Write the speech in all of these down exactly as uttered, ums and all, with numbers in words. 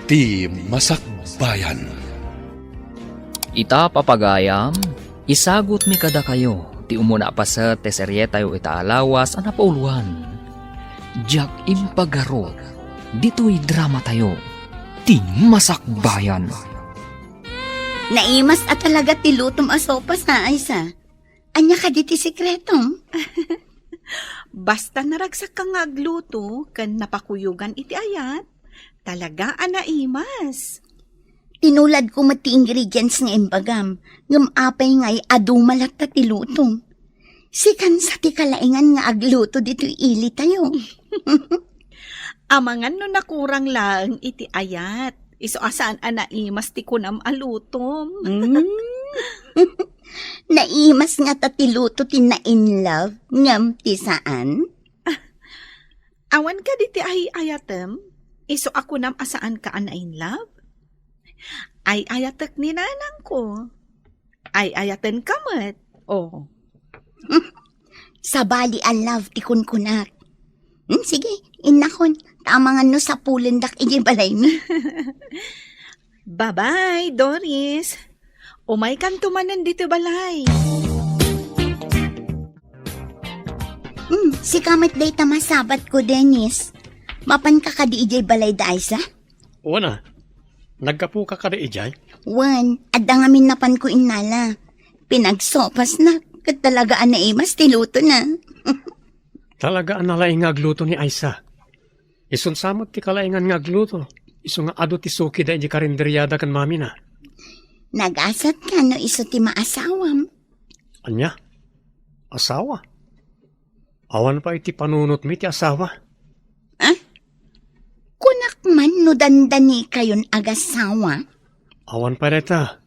Ti Masakbayan. Ita, papagayam, isagutmi kadakayo ti umuna a paset ti serietayo ita a lawas a napauluan. Diak impagarok ditoy dramatayo, Ti Masakbayan. Naimas a talaga ti lutom a sopas, ha, Aisa? Ania kadi ti sekretom? Basta naragsakka nga agluto ken napakuyogan iti ayat, talaga a naimas. Tinuladko met ti ingredients nga imbagam, ngem apay ngay a duma latta ti lutom? Sikan sa ti kalaingan nga agluto ditoy ilitayo. Amangan no nakurang laeng iti ayat, isu a saan a naimas ti kunam a lutom. Mm. Naimas ngata ti luto ti na-in love ngem ti saan? Awan kadi ti ay-ayatem? Isu a kunam a saanka a na-in love? Ay-ayatek ni nanangko. Ay-ayatenka met. Oh. Sabali a love ti kunkunak. Hmm, sige, innakon. Ta amangan no sapulendak idiay balaymi. Bye-bye, Doris. Umaykanto manen ditoy balay. Hmm, sika met dayta masabatko, Dennis. Mapanka kadi idiay balay da Aisa? Wen a. Naggapuka kadi idiay? Wen, adda ngamin napanko innala. Pinagsopasna, ket talaga a naimas ti lutona. Talaga a nalaing nga agluto ni Aisa. Isun sa met ti kalaingan nga agluto. Isu nga adu ti suki da idiay karinderiada ken mamina. Nagasatka no isu ti maasawam. Ania? Asawa? Awan pay ti panunotmi ti asawa. Ah? Kunak man no dandanikayon agasawa? Awan pay dayta.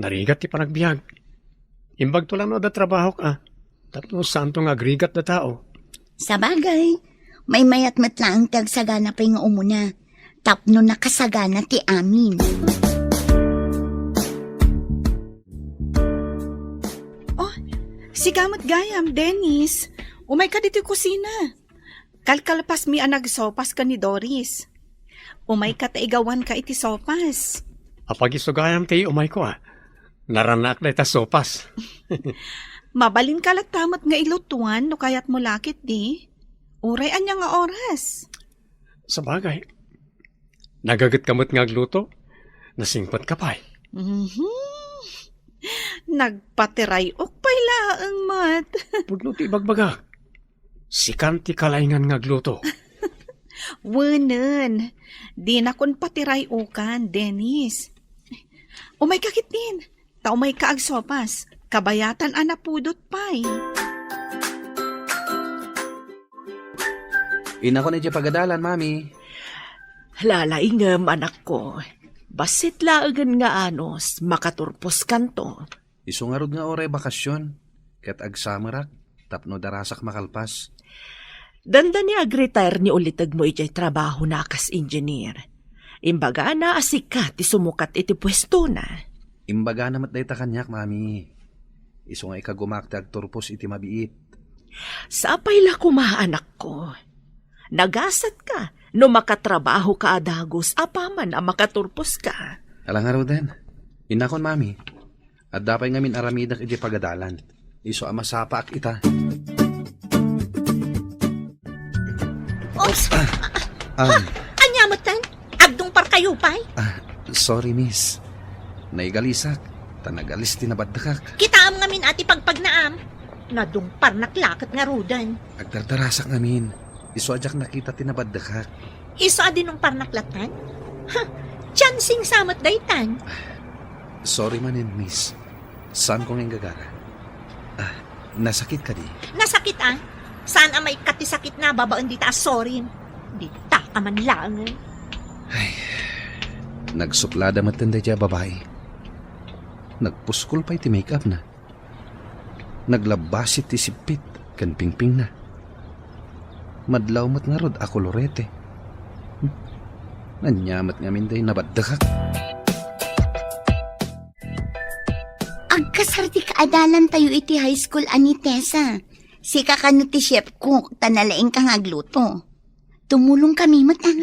Narigat ti panagbiag. Imbagto lang no adda trabahok a. Tapno saanto nga agrigat da tao. Sabagay, maymayat met laeng ti agsagana pay nga umuna. Tapno nakasagana ti amin. Oh, sika met gayam, Dennis. Umayka ditoy kusina. Kalkalpasmi a nagsopas ken ni Doris. Umayka ta igawanka iti sopas. Apag-isu gayam ti umayko a. Naranaak dayta sopas. Mabalinka latta met nga ilutuan no kayatmo la ketdi. Uray ania nga oras? Sabagay. Nagagetka met nga agluto? Nasingpetka pay? Mhm. Nagpatiray-ok pay laeng met. Pudno ti ibagbagak. Sikan ti kalaingan nga agluto. Wenen, dinakon patiray-okan, Dennis. Umayka ketdin. Ta umayka agsopas, kabayatan a napudot pay. Innakon idiay pagadalan, Mami. Lalaingem, anakko. Bassit laengen nga anus, makaturposkanto. Isu ngarud nga uray bakasyon, ket agsamerak tapno darasak makalpas. Dandani agretire ni ulitegmo idiay trabahona a kas engineer. Imbagana a sika ti sumukat iti puestona. Imbagana met dayta kaniak, Mami. Isu nga ikagumak ti agturpos iti mabiit. Sapay la koma, anakko. Nagasatka no makatrabahoka a dagus apaman a makaturposka. Ala ngaruden, innakon, Mami. Adda pay ngamin aramidek idiay pagadalan. Isu a masapaak ita. Oops! Ah, ah. Ania metten? Agdungparkayo pay? Ah, sorry, miss. Naigalisak, ta nagalis ti nabaddekak. Kitaem ngamin a ti pagpagnaam. Nadungparnak la ket ngaruden. Agdardarasak ngamin. Isu a diak nakita ti nabaddekak. Isu a dinungparnak lattan? Ha, chancing sa met daytan. Sorry manen, miss. Saanko nga inggagara. Ah, nasakit kadi? Nasakit, ah? Saan a maikkat ti sakitna babaen dita a sorry? Dita ka man laengen. Ay, nagsuplada metten daydiay a babai. Nagpuskol pay ti make-up na. Naglabbasit ti sippit ken pingpingna. Madlaw met ngarud a kolorete. Hmm? Ania met ngamin dayta nabaddekak? Agkasar ti kaadalantayo iti high school a ni Tessa. Sika kano ti chef cook, ta nalaingka nga agluto. Tumulongkami met, ah.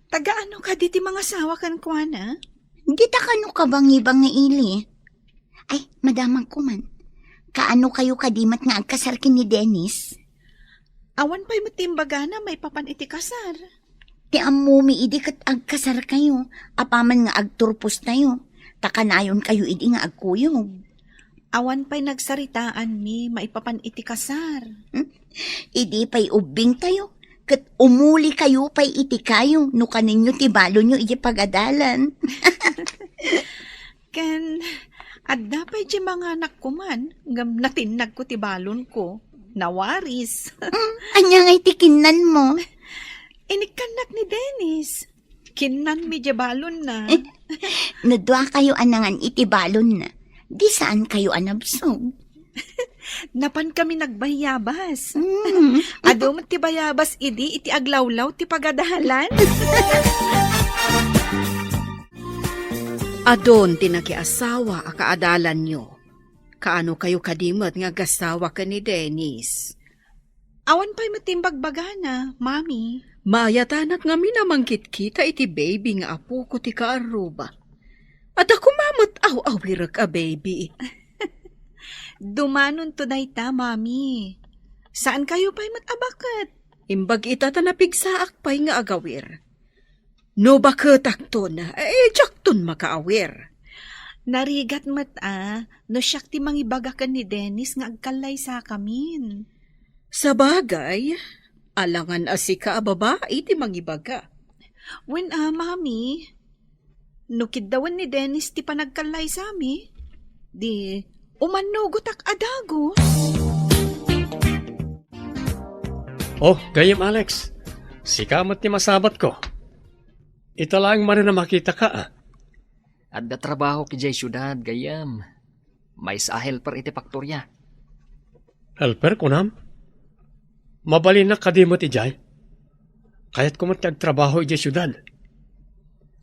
Tag Kaano kadi ti mangasawa kenkuana? Dita kano kabangibangi ili? Ay, madamagko man. Kaano kayo kadi met nga agkasar ken ni Dennis? Awan pay met ti imbagana maipapan iti kasar. Ti ammomi idi ket agkasar kayo, apaman nga agturpos tayo, ta kanayon kayo idi nga agkuyog. Awan pay nagsaritaanmi maipapan iti kasar. Hmm? Idi pay ubbing tayo, ket umuli kayo pay iti kayo no kaninyo ti balonyo iti pagadalan. Ken, adda pay di manganak kuman, ngem natinnagko ti balonko. Nawaris. Mm, anya ngay ti kinnan mo? Inikkannak ni Dennis. Kinnanmi di balonna. No dua kayo a nangan iti balonna, di saan kayo a nabsog? Napan kami nagbayabas. Mm. Adu met ti bayabas idi iti aglawlaw ti pagadalan. Adun ti nakiasawa a kaadalanyo. Kaano kayo kadi met nga agasawa ken ni Dennis? Awan pay met ti imbagbagana, Mami. Maayatanak ngamin a mangkitkita iti baby nga apoko ti kaarruba. Adda koma met aw-awirek a baby. Dumanonto dayta, Mami. Saan kayo pay met a baket? Imbag ita ta napigsaak pay nga agawir. No baketakton, eh, diakton makaawir. Narigat met a, no siak ti mangibaga ken ni Dennis nga agkallaysakamin. Sabagay, alangan a sika a babai ti mangibaga. Wen a, Mami, no kiddawen ni Dennis ti panagkallaysami, di umannugotak a dagus. Oh, gayyem Alex, sika met ti masabatko. Ita laeng manen a makitaka, a. Adda trabahok idiay siudad, gayyem. Maysa a helper iti faktoria. Helper, kunam? Mabalinnak kadi met idiay? Kayatko met ti agtrabaho idiay siudad.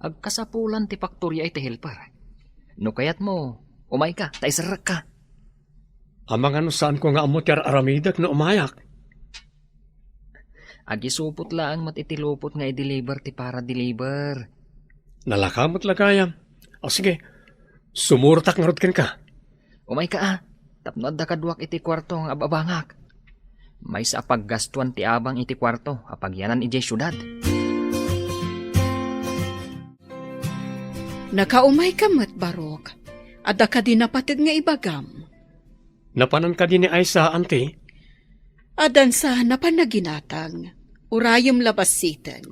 Agkasapulan ti faktoria iti helper. No kayatmo, umayka, ta iserrekka. Amangan no saanko nga ammo ti ar-aramidek no umayak? Agisupot laeng met iti lupot nga i-deliver ti para-deliver. Nalaka met la gayam. O sige, sumurotak ngarud kenka. Umayka a, tapno adda kaduak iti kuarto nga ababangak. Maysa a paggastuan ti abang iti kuarto a pagyanan idiay siudad. Nakaumayka met, Barok. Adda kadi napateg nga ibagam? Napanan kadi ni Aisa, anti? Addan sa napan naginatang. Urayem la bassiten.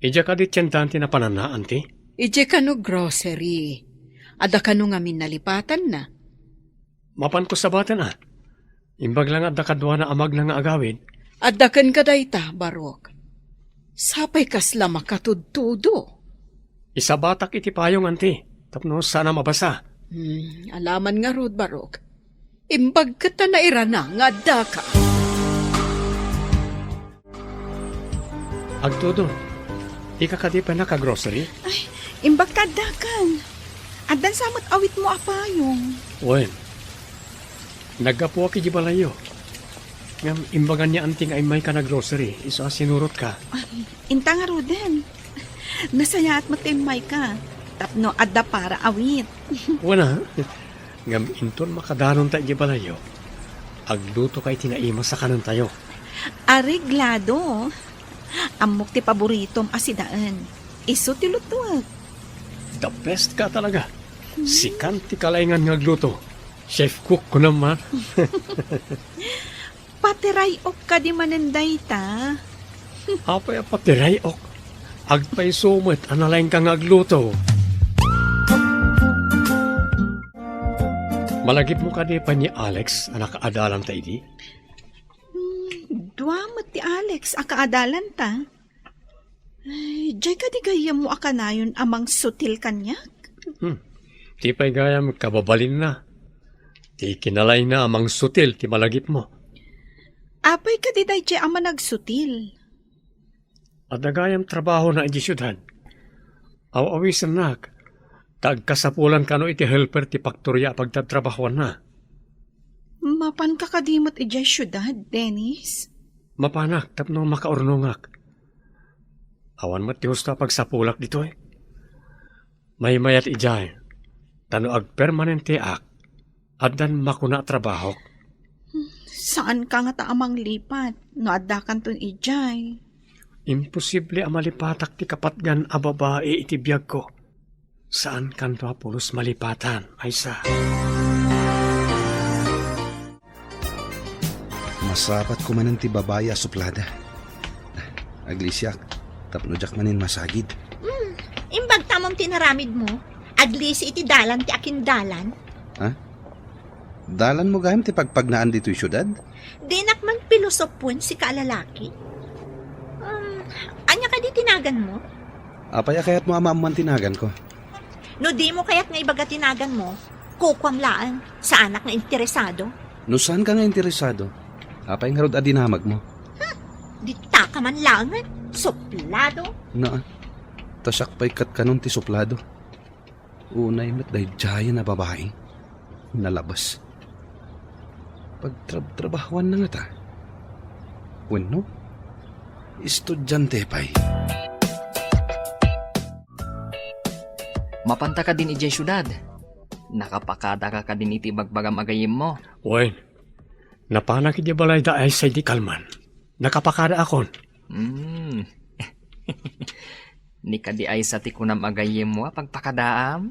Idiay kadi tiendaen ti napananna, anti? Idiay kano grocery. Adda kano ngamin nalipatanna? Mapanko sabaten a. Imbag la nga adda kaduana a magna nga agawid. Adda kenka dayta, Barok. Sapay kasla makatudtudo. Isabatak iti payong, anti, tapno saan a mabasa. Hmm, alaman ngarud, Barok. Imbag ket ta nairana nga addaka. Agtudo, ika kadi pay naka-grocery? Ay, imbag ta addakan. Addan sa met awitmo a payong. Wen, naggapuak iti balayyo. Ngem imbagan ni anti nga immayka nag-grocery, isu a sinurotka. Ay, inta ngaruden. Nasayaat met ta immayka. Tapno adda para awit. Wen a. Ngem inton makadanonta iti balayyo, aglutoka iti naimas a kanentayo. Areglado. Ammok ti paboritom a sidaen. Isu ti lutuek. The best ka talaga. Sikan ti kalaingan nga agluto. Chef cook ko naman. Patiray-ok kadi manen dayta? Apay a patiray-ok? Agpayso met a nalaingka nga agluto. Malagipmo kadi pay ni Alex a nakaadalanta idi? Hmm, dua met ti Alex a kaadalanta. Ay, diay kadi gayyemmo a kanayon a mangsutil kaniak? Hmm. Ti pay gayam kababalinna. Ti kinalayna a mangsutil ti malagipmo. Apay kadi daydiay a managsutil? Adda gayam trabahona idiay siudad. Aw-awisennak, ta agkasapulan kano iti helper ti faktoria a pagtatrabahoanna. Mapanka kadi met idiay siudad, Dennis? Mapanak tapno makaurnongak. Awan met ti husto a pagsapulak ditoy. Maymayat idiay, ta no agpermanenteak, addan makuna a trabahok. Saanka ngata a manglipat no addakanton idiay. Imposible a malipatak ti kapatgan a babai iti biagko. Saankanto a pulos malipatan, Aisa. Masapatko manen ti babai a suplada. Aglisiak, tapno diak manen masagid. Hmm, imbag tamom ti naramidmo. Aglisi iti dalan ti akindalan. Ha? Dalanmo gayam ti pagpagnaan ditoy siudad? Dinak man pilosopoen sika a lalaki. Um, ania kadi ti naganmo? Apay a kayatmo a maammoan ti naganko? No dimo kayat nga ibaga ti naganmo, kukuam laeng. Saanak nga interesado. No saanka nga interesado, apay ngarud a dinamagmo? Hmm, ditaka man laengen. Suplado. Naa, ta siak pay ket kanon ti suplado. Unay met daydiayen a babai. Nalabes. Pagtrabtrabahoanna ngata? Wenno, estudiante pay? Mapanta kadin idiay siudad? Nakapakadaka kadin iti ibagbagam a gayyemmo? Wen, napanak idiay balayda Aisa idi kalman. Nakapakadaakon. Hmm. Ni kadi Aisa ti kunam a gayyemmo a pagpakadaam?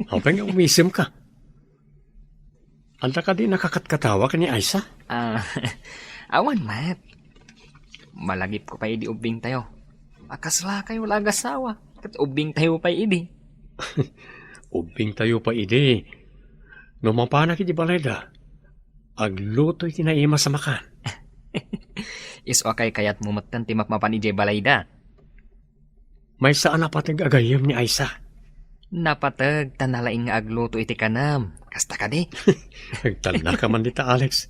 Apay nga umisemka? Adda kadi nakakatkatawa ken ni Aisa? Ah, awan met. Malagipko pay idi ubbingtayo. A kaslakayo la agasawa, ket ubbingtayo pay idi. Ubbingtayo pay idi. No mapanak iti balayda, aglutoy ti naimas a makan. Isu a kaykayatmo metten ti mapmapan idiay balayda. Maysa a napateg a gayyem ni Aisa. Napateg ta nalaing nga agluto iti kanem. Kasta kadi? Agtalnaka man dita, Alex.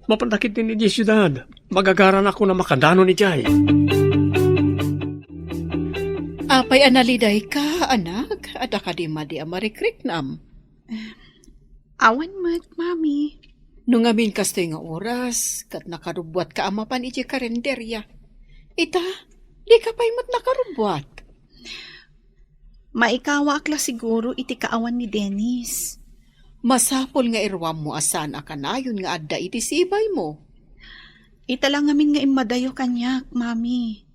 Mapantak iti ni siudad. Magagaranak a makadanon idiay. Apay a nalidayka, anak? Adda kadi madi a marikriknam? Awan met, Mami. No ngamin kastoy nga oras, ket nakarubbuatka a mapan idiay karinderia. Ita, dika pay met nakarubbuat. Maikawaak la siguro iti kaawan ni Dennis. Masapul nga iruammo a saan a kanayon nga adda iti sibaymo. Ita la ngamin nga immadayo kaniak, Mami.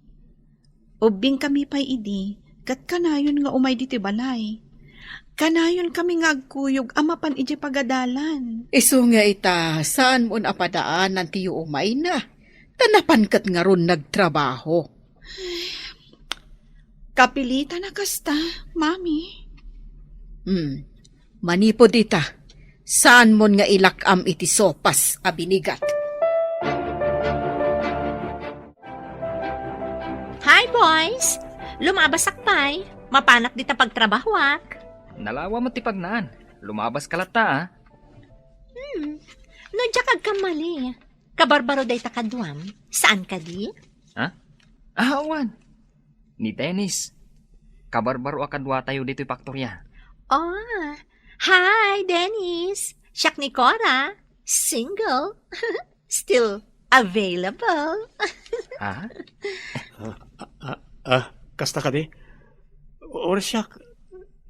Ubbingkami pay idi, ket kanayon nga umay ditoy balay. Kanayonkami nga agkuyog a mapan idiay pagadalan. Isu nga ita, saanmon a padaanan ti umayna, ta napan ket ngarud nagtrabaho. Kapilitan a kasta, Mami. Hmm. Manipud ita, saanmon nga ilak-am iti sopas a binigat. Hi, boys! Lumabasak pay. Mapanak dita pagtrabahoak. Nalawa met ti pagnaan. Lumabaska latta, a. Hmm. No diak agkamali, kabarbaro dayta kaduam. Saan kadi? Ha? Ah, awan. Ni Dennis. Kabarbaro a kaduatayo ditoy paktoria. Oh, hi, Dennis. Siak ni Cora. Single. Still available. Ha? Ah, ah, ah, kasta kadi? Or siak,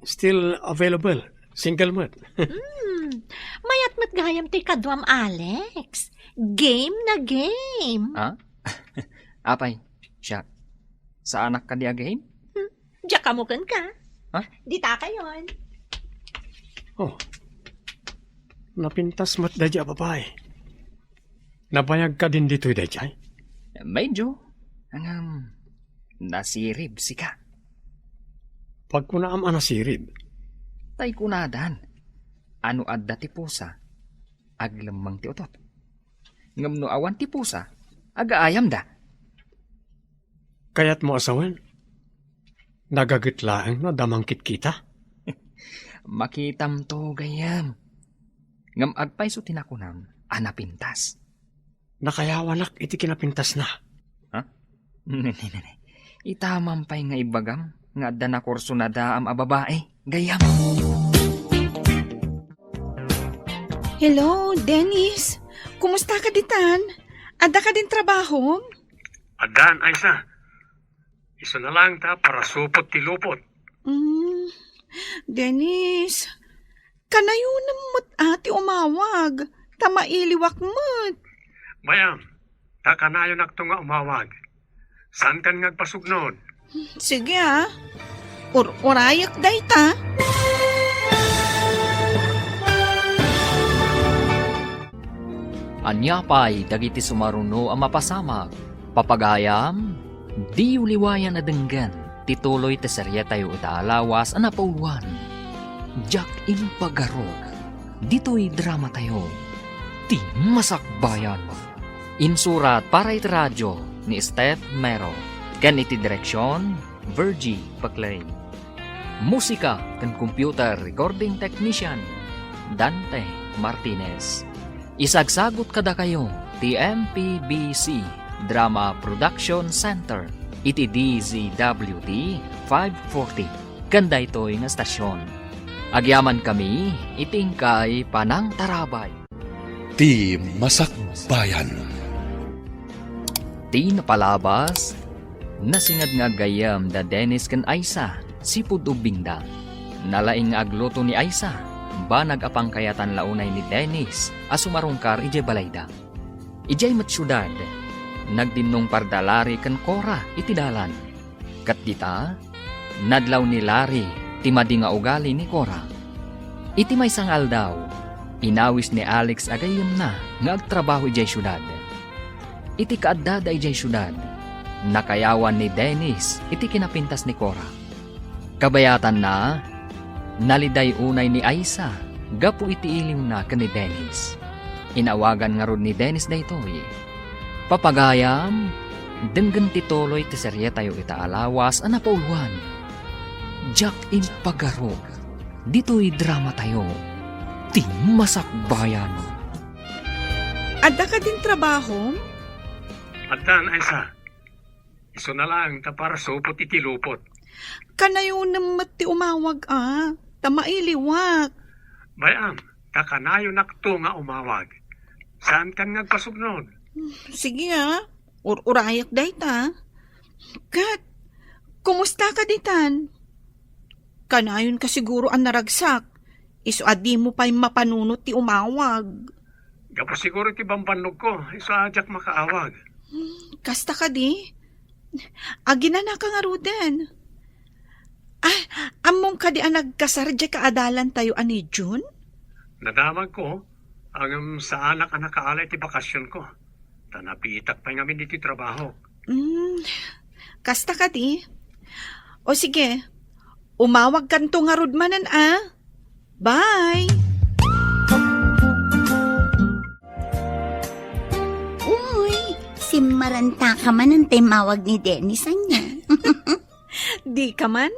still available. Single met. Hmm. Mayat met gayam ti kaduam, Alex. Game na game. Ha? Apay, siak. Saanak kadi a game? Hmm. Diak ammo kenka. Ha? Ditakayon. Oh. Napintas met daydiay a babai. Nabayag kadin ditoy daydiay? Medyo. Ngem, nasirib sika. Pagkunaam a nasirib? Tay kunadan, a no adda ti pusa, aglemmeng ti utot. Ngem no awan ti pusa, agaayamda. Kayatmo a sawen? Nagaget laeng no adda mangkitkita? Makitamto, gayyem. Ngem agpayso ti nakunam a napintas. Nakayawanak iti kinapintasna. Ha? Nene, nene. Ita man pay nga ibagam nga adda nakurso nadaam a babai, gayyem. Hello, Dennis. Kumusta ka ditan? Adda kadin trabahom? Addan, Aisa. Isuna laeng ta parasupot ti lupot. Mm, Dennis, kanayonem met a ti umawag, ta mailiwak met. Bay-am, ta kanayonakto nga umawag. Saankan nga agpasugnod? Sige, a. Ur-urayek dayta. Ania pay dagiti sumaruno a mapasamak? Papagayam, diyo liwayan a denggen ti tuloy ti serietayo ita a lawas a napauluan, Diak Impagarok. Ditoy dramatayo, Ti Masakbayan. Insurat para iti radio ni Steph Mero, ken iti direksion, Virgie Paclay. Musika ken computer recording technician, Dante Martinez. Isagsagut kadakayo ti M P B C Drama Production Center iti D Z W T five forty ken daytoy nga estasion. Agyamankami iti inkay panangtarabay. Ti Masakbayan. Ti napalabas, nasinged nga aggayyem da Dennis ken Aisa, sipud ubbingda. Nalaing nga agluto ni Aisa, banag a pangkayatan la unay ni Dennis a sumarungkar idiay balayda. Idiay met siudad, nagdinnungparda Larry ken Cora iti dalan. Ket dita, nadlaw ni Larry ti madi nga ugali ni Cora. Iti maysa nga aldaw, inawis ni Alex a gayyemna nga agtrabaho idiay siudad. Iti kaaddada idiay siudad, nakayawan ni Dennis iti kinapintas ni Cora. Kabayatanna, naliday unay ni Aisa gapu iti iliwna ken ni Dennis. Inawagan ngarud ni Dennis daytoy. Papagayam, denggen ti tuloy ti serietayo ita a lawas a napauluan. Diak Impagarok. Ditoy dramatayo, Ti Masakbayan. Adda kadin trabahom? Addan, Aisa. Isuna laeng ta parasupot iti lupot. Kanayonem met ti umawag a, ta mailiwak. Bay-am, ta kanayonakto nga umawag. Saankan nga agpasugnod? Sige a, ur-urayek dayta. Ket, kumusta ka ditan? Kanayonka siguro a naragsak, isu a dimo pay mapanunot ti umawag. Gapu siguro iti bambannogko, isu a diak makaawag. Hmm, kasta kadi? Aginanaka ngaruden. Ah, ammom kadi a nagkasar diay kaadalantayo a ni June? Nadamagko, ngem saanak a nakaala iti bakasionko. Ta nabitak pay ngamin iti trabahok. Hmm, kasta kadi? O sige, umawagkanto ngarud manen a. Bye! Uy, simmarantaka manen ta immawag ni Dennis ania. Dika man?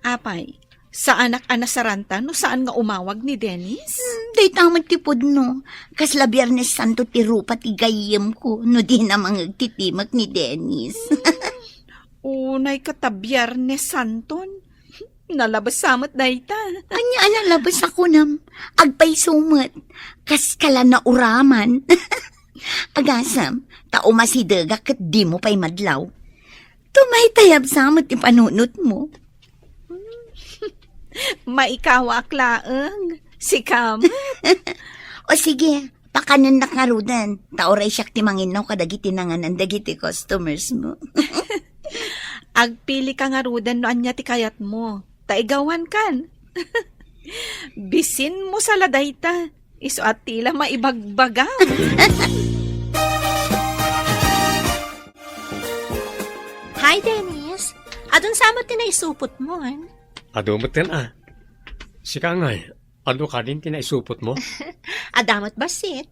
Apay, saanak a nasaranta no saan nga umawag ni Dennis? Hmm, dayta met ti pudno. Kasla Biernes Santo ti rupa ti gayyemko no di namangeg ti timek ni Dennis. Unay ka ta Biernes Santon. Nalabes sa met dayta. Ania a nalabes a kunam? Agpayso met. Kaska la nauraman. Agasem, ta umasidegak ket dimo pay madlaw. Tumaytayab sa met ti panunotmo. Maikawaak laeng. Sika met. O sige, pakanennak ngaruden. Ta uray siak ti manginnaw kadagiti nanganan dagiti customers mo. Agpili ka ngaruden no ania ti kayatmo. Ta igawankan. Bisin mo sa la dayta. Isu a ti la maibagbagam. Hi, Dennis. Adun sa met ti naisupotmon? Adu metten a. Sika ngay, adu kadin ti naisupotmo? Adda met bassit.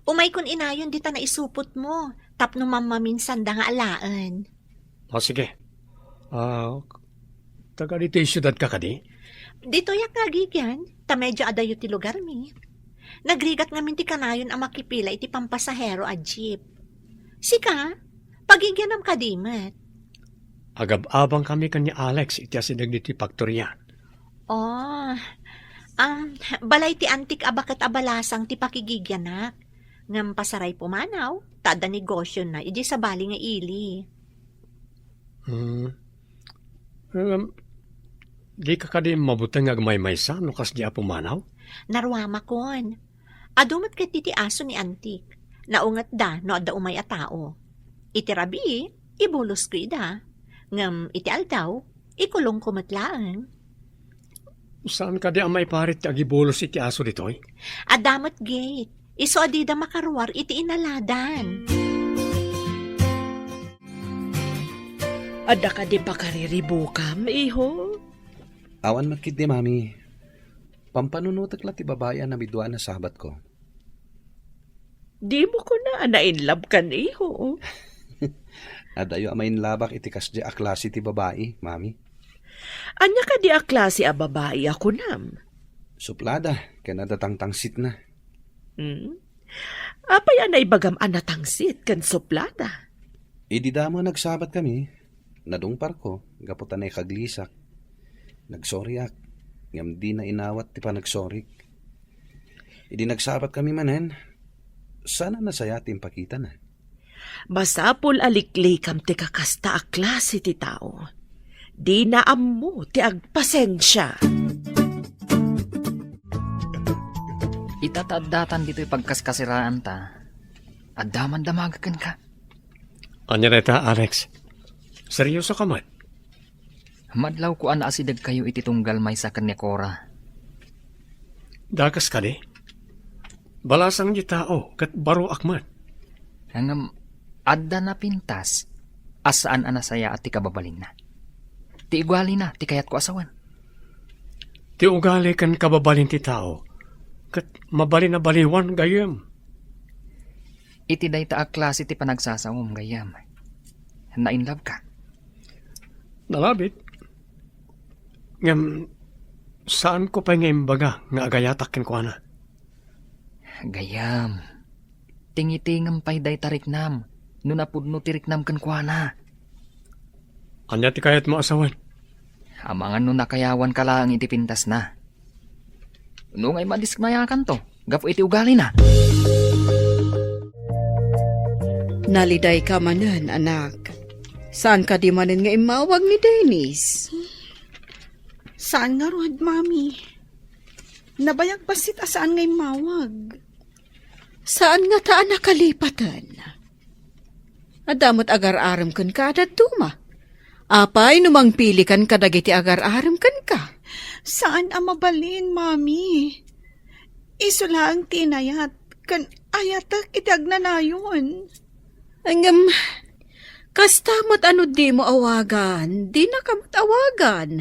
Umaykon inayon dita naisupotmo. Tapno mammaminsanda nga alaen. O, sige. Ah, taga ditoy siudad ka kadi? Ditoyak nga agigian, ta medyo adayo ti lugarmi. Nagrigat ngamin ti kanayon a makipila iti pampasahero a jeep. Sika, pagigianam kadi met? Agab-abang kami ken ni Alex iti asideg ditoy faktoria. Oh, um, balay ti antik a baket a balasang ti pakigigianak. Ngem pasaray pumanaw, ta adda negosiona idiay sabali nga ili. Hmm. Ngem, dika kadi mabuteng nga agmaymaysa no kasdi a pumanaw? Naruamakon. Adu met ketdi ti aso ni Antik. Naungetda no adda umay a tao. Iti rabii, ibulosko ida. Ngem iti aldaw, ikulongko met laeng. Saan kadi a maiparit ti agibulos iti aso ditoy? Adda met gate. Isu a dida makaruar iti inaladan. Adda kadi pakariribukam, iho? Awan met ketdi, Mami. Pampanunotek la ti babai a namidua a nasabatko. Dimo kuna a nainlabkan, iho? Adayo a mainlabak iti kasdi a klase ti babai, Mami. Ania kadi a klase a babai a kunam? Suplada, ken adda tangtangsitna. Hmm? Apay a naibagam a natangsit ken suplada? Idi damo a nagsabatkami, nadungparko gapu ta naikaglisak. Nagsoriak, ngem dina inawat ti panagsorik. Idi nagsabatkami manen, saan a nasayaat ti impakitana. Masapul a liklikam ti kakasta a klase ti tao. Dina ammo ti agpasensia. Ita ta addatan ditoy pagkaskasiraanta, adda man damaga kenka. Ania dayta, Alex? Serioso ka met? Madlawko a naasidegkayo iti tunggal maysa ken ni Cora. Dakes kadi? Balasang ti tao ket baroak met. Ngem adda napintas a saan a nasayaat ti kababalinna. Ti ugalina ti kayatko a sawen. Ti ugali ken kababalin ti tao ket mabalin a baliwan gayyem. Iti dayta a klase ti panagsasawem gayyem, nainlabka? Nalabit. Ngem, saanko pay nga imbaga nga agayatak kenkuana. Gayyem, tingitingem pay dayta riknam no napudno ti riknam kenkuana. Ania ti kayatmo a sawen? Amangan no nakayawanka laeng iti pintasna. No ngay madismayakanto gapu iti ugalina. Nalidayka manen, anak. Saan kadi manen nga immawag ni Dennis? Saan ngarud, Mami. Nabayag bassit a saan nga immawag. Saan ngata a nakalipaten? Adda met agar-arem kenka a dadduma. Apay no mangpilikan kadagiti agar-arem kenka? Saan a mabalin, Mami. Isu laeng ti inayat ken ayatek iti agnanayon. Ngem, kasta met a no dimo awagan, dinaka met awagan.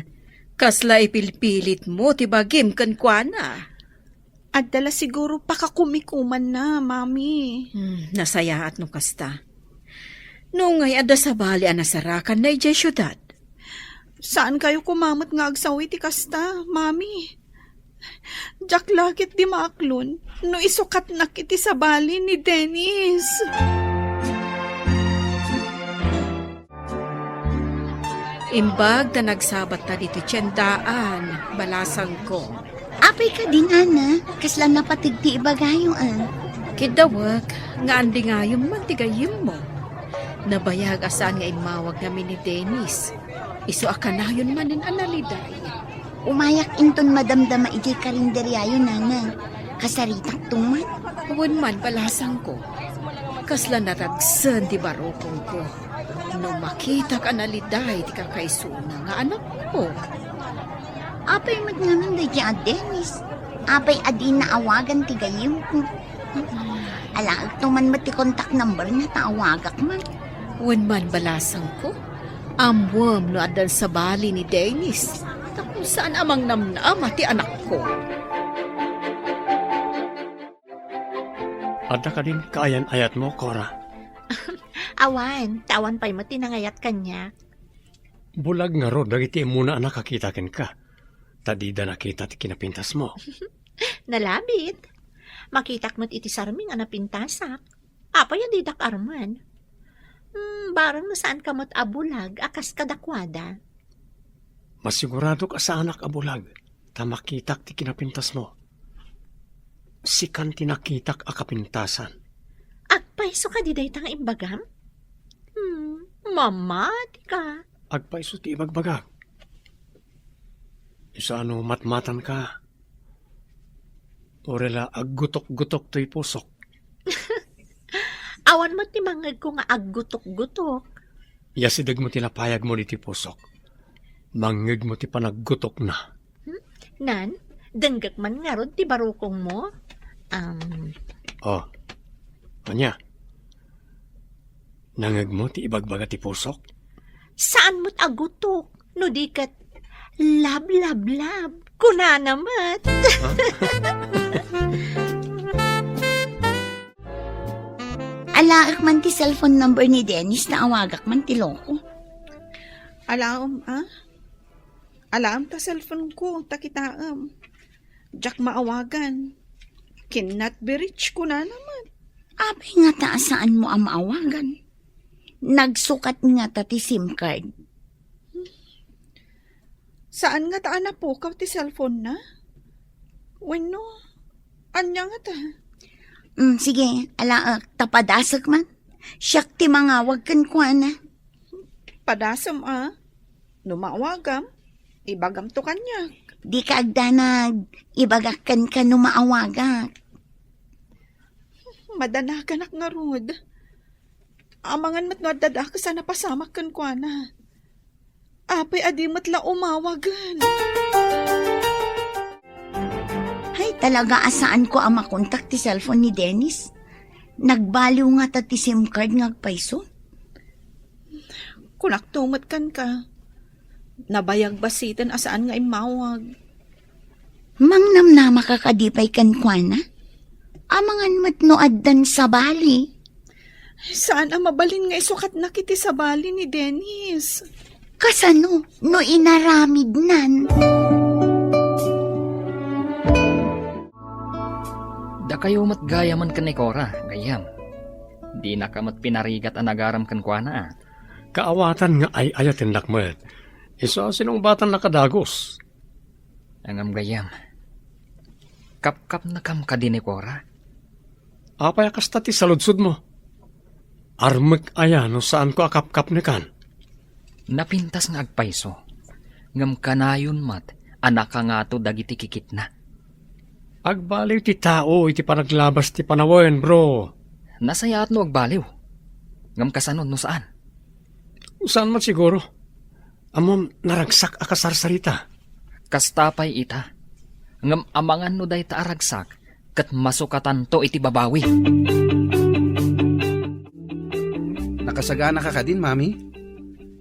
Kasla ipilpilitmo ti bagim kenkuana. Adda la siguro pakakumikumanna, Mami. Hmm, nasayaat no kasta. No ngay adda sabali a nasarakanna idiay siudad. Saankayo koma met nga agsaw iti kasta, Mami. Diak la ketdi maaklon no isukatnak iti sabali ni Dennis. Imbag ta nagsabatta ditoy tiendaan, balasangko. Apay kadi, nana? Kasla napateg ti ibagayo, a? Kiddawek nga andingayem man ti gayyemmo. Nabayag a saan nga immawag ngamin ni Dennis. Isu a kanayon manen a naliday. Umayak inton madamdama idiay karinderiayo, nana. Kasaritakto man. Wen man, balasangko. Kasla naragsen ti barukongko no makitak a naliday ti kakaisuna nga anakko. Apay met ngamin daydiay a Dennis? Apay a dina awagan ti gayyemko? Alaekto man met ti contact numberna ta awagak man. Wen man, balasangko, ammoem no addan sabali ni Dennis tapno saan a mangnamnama ti anakko. Adda kadin kaayan-ayatmo, Cora? Awan, ta awan pay met ti nangayat kaniak. Bulag ngarud dagiti immuna a nakakita kenka, ta dida nakita ti kinapintasmo. Nalabit. Makitak met iti sarming a napintasak. Apay a didak armen? Hmm, bareng no saanka met a bulag a kas kadakuada. Masiguradok a saanak a bulag ta makitak ti kinapintasmo. Sikan ti nakitak a kapintasan. Agpayso kadi dayta nga imbagam? Hmm, mamatika. Agpayso ti ibagbagak. Isu a no matmatanka, uray la aggutok-gutok toy pusok. Awan met ti mangngegko nga aggutok-gutok. Yasidegmo ti napayagmo ditoy pusok. Mangngegmo ti panaggutokna. Hmm? Nan, denggek man ngarud ti barukongmo? Um, Oh. Ania? Nangngegmo ti ibagbaga ti pusok? Saan met a gutok, no di ket love, love, love, kunana met. Alaek man ti cellphone number ni Dennis ta awagak man ti loko. Alaem, a? Alaem ta cellphone ko, ta kitaem. Diak maawagan. Cannot be reached, kunana met. Apay ngata a saanmo a maawagan? Nagsukat ngata ti SIM card? Saan ngata a napukaw ti cellphone na? Wenno, ania ngata? Mm, sige, alaek, ta padasek man. Siak ti mangawag kenkuana. Padasem a. No maawagam, ibagamto kaniak. Dika agdanag, ibagak kenka no maawagak. Madanaganak ngarud. Amangan met no adda dakes a napasamak kenkuana. Apay a di met la umawagen? Hay, talaga a saanko a makontak ti cellphone ni Dennis. Nagbaliw ngata ti SIM card nga agpayso. Kunakto met kenka. Nabayag bassiten a saan nga immawag. Mangnamnamaka kadi pay kenkuana? Amangan met no addan sabali. Saan a mabalin nga isukatnak iti sabali ni Dennis. Kasano no inaramidnan? Dakayo met gayamen ken ni Cora, gayyem. Dinaka met pinarigat a nagaram kenkuana, a. Kaawatan nga ay-ayatennak met. Isu a sinungbatannaka dagus. Ngem gayyem, kapkapnakam kadi ni Cora? Apay a kasta ti saludsodmo? Armek aya no saanko a kapkapnekan? Napintas nga agpayso, ngem kanayon met a nakangato dagiti kikitna. Agbaliw ti tao iti panaglabas ti panawen, bro. Nasayaat no agbaliw. Ngem kasano no saan? Saan met siguro? Ammom, naragsak a kasarsarita. Kasta pay ita. Ngem amangan no dayta a ragsak ket masukatanto iti babawi. Nakasaganaka kadin, Mami?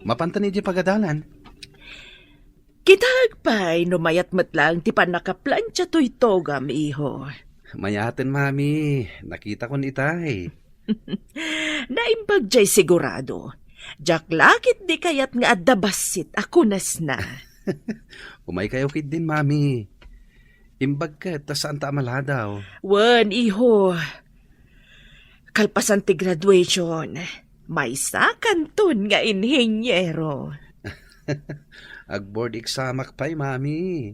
Mapantan idiay pagadalan. Kitaek pay no mayat met laeng ti pannakaplantia toy togam, iho. Mayaten, Mami. Nakitakon itay. Naimbag jay sigurado. Diak la ketdi kayat nga adda bassit a kunasna. Umaykayo ketdin, Mami. Imbag ket ta saanta a maladaw. Wen, iho. Kalpasan ti graduation, maysakanton nga inhiniero. Ag-board examak pay, Mami.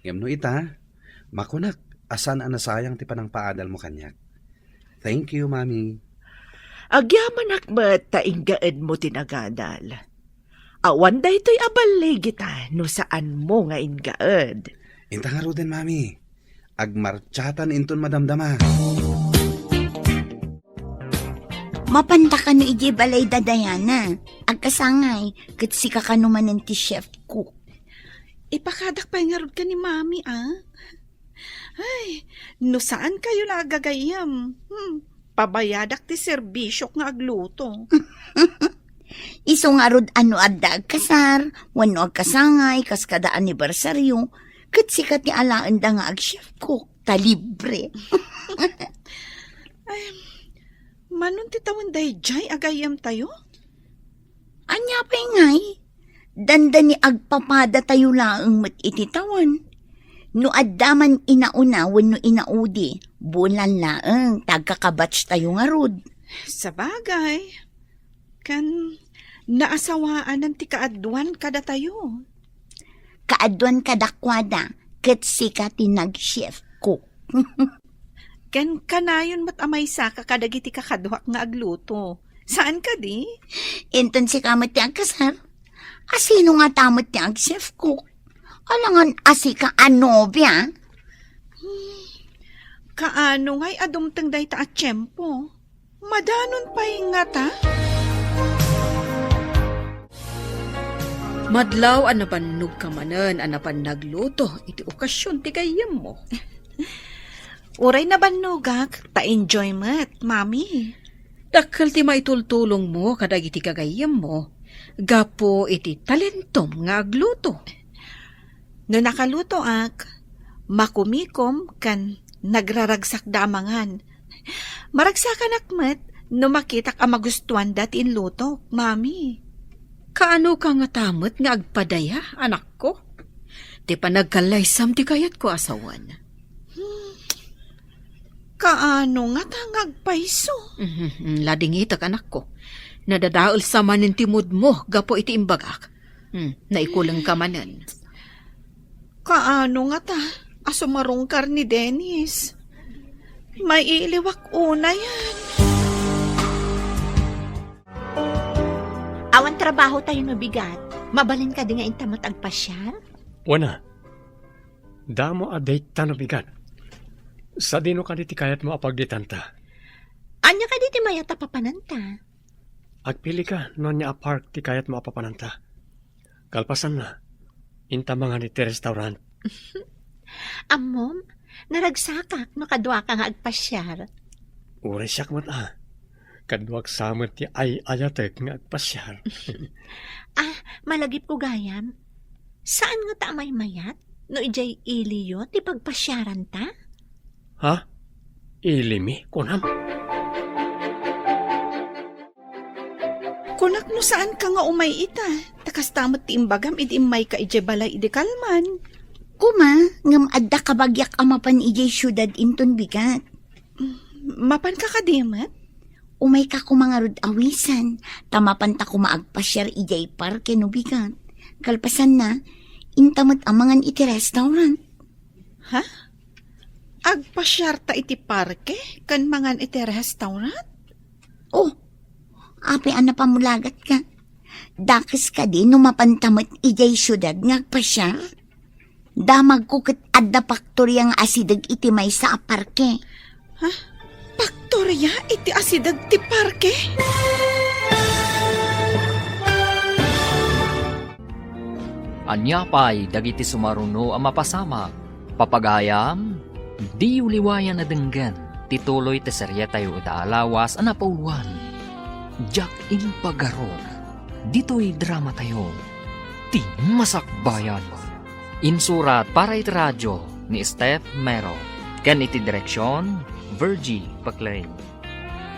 Ngem no ita, makunak a saan a nasayang ti panangpaadalmo kaniak. Thank you, Mami. Agyamanak met ta inggaedmo ti nagadal. Awan daytoy a balligita no saanmo nga inggaed. Inta ngaruden, Mami. Agmartsaatan inton madamdama. Mapanta kano idiay balay da Diana. Agkasangay, ket sika kano manen ti chef cook. Ipakadak pay ngarud ken ni Mami, a? Ay, no saan kayo la agagayyem, hmm, pabayadak ti serbisiok nga agluto. Isu ngarud a no adda agkasar, wenno agkasangay, kas kada anibersaryo, ket sika ti alaenda nga ag-chef cook, ta libre. Ay, manon ti tawen daydiay a gayyemtayo? Ania pay ngay? Dandani agpapadatayo laeng met iti tawen. No adda man inauna wenno inaudi, bulan laeng ta agkakabatchtayo ngarud. Sabagay, ken naasawaanan ti kaaduan kadatayo. Kaaduan kadakuada, ket sika ti nag-chef cook. Ken kanayon met a maysaka kadagiti kakaduak nga agluto. Saan kadi? Inton sika met ti agkasar, a sino ngata met ti ag-chef cook? Alangan a sika a nobia? Kaano ngay a dumteng dayta a tiempo? Madanon pay ngata? Madlaw a nabannogka manen a napan nagluto iti okasion ti gayyemmo. Uray nabannogak, ta enjoy met, Mami. Dakkel ti maitultulongmo kadagiti gagayyemmo gapu iti talentom nga agluto. No nakalutoak, makumikom ken nagraragsakda a mangan. Maragsakanak met no makitak a magustuanda ti inlutok, Mami. Kaano ka ngata met nga agpadaya, anakko? Ti panagkallaysam ti kayatko a sawen. Hmm. Kaano ngata nga agpayso? Mhm, ladingitek, anakko. Nadadael sa manen ti moodmo gapu iti imbagak. Hmm, naikulengka manen. Kaano ngata a sumarungkar ni Dennis? Maiiliwak unayen. Awan trabaho tayo no bigat. Mabalin kadi nga inta met agpasiar? Wen a. Damo a date ta no bigat. Sadino kadi ti kayatmo a pagditanta? Ania kadi ti mayat a papananta? Agpilika no ania a park ti kayatmo a papananta. Kalpasanna, inta mangan iti restaurant. Ammom, naragsakak no kaduaka nga agpasiar. Uray siak met a. Kaduak sa met ti ay-ayatek nga agpasiar. Ah, malagipko gayam. Saan ngata a maymayat no idiay iliyo ti pagpasiaranta? Ha? Ilimi, kunam? Kunak no saanka nga umay ita, ta kasta met ti imbagam idi immayka idiay balay idi kalman. Kuma, ngem adda kabagiak a mapan idiay siudad inton bigat. Mapanka kadi met? Umayka koma ngarud awisan, ta mapanta koma agpasiar idiay parke no bigat. Kalpasanna, inta met a mangan iti restaurant. Ha? Agpasiarta iti parke ken mangan iti restaurant? Oh, apay a napamulagatka? Dakes kadi no mapanta met idiay siudad nga agpasiar? Damagko ket adda paktoria nga asideg iti maysa a parke. Ha? Paktoria iti asideg ti parke? Ania pay dagiti sumaruno a mapasamak? Papagayam, diyo liwayan a denggen ti tuloy ti serietayo ita a lawas a napauluan, Diak Impagarok. Ditoy dramatayo, Ti Masakbayan. Insurat para iti radio ni Steph Mero, ken iti direksion, Virgie Paclay.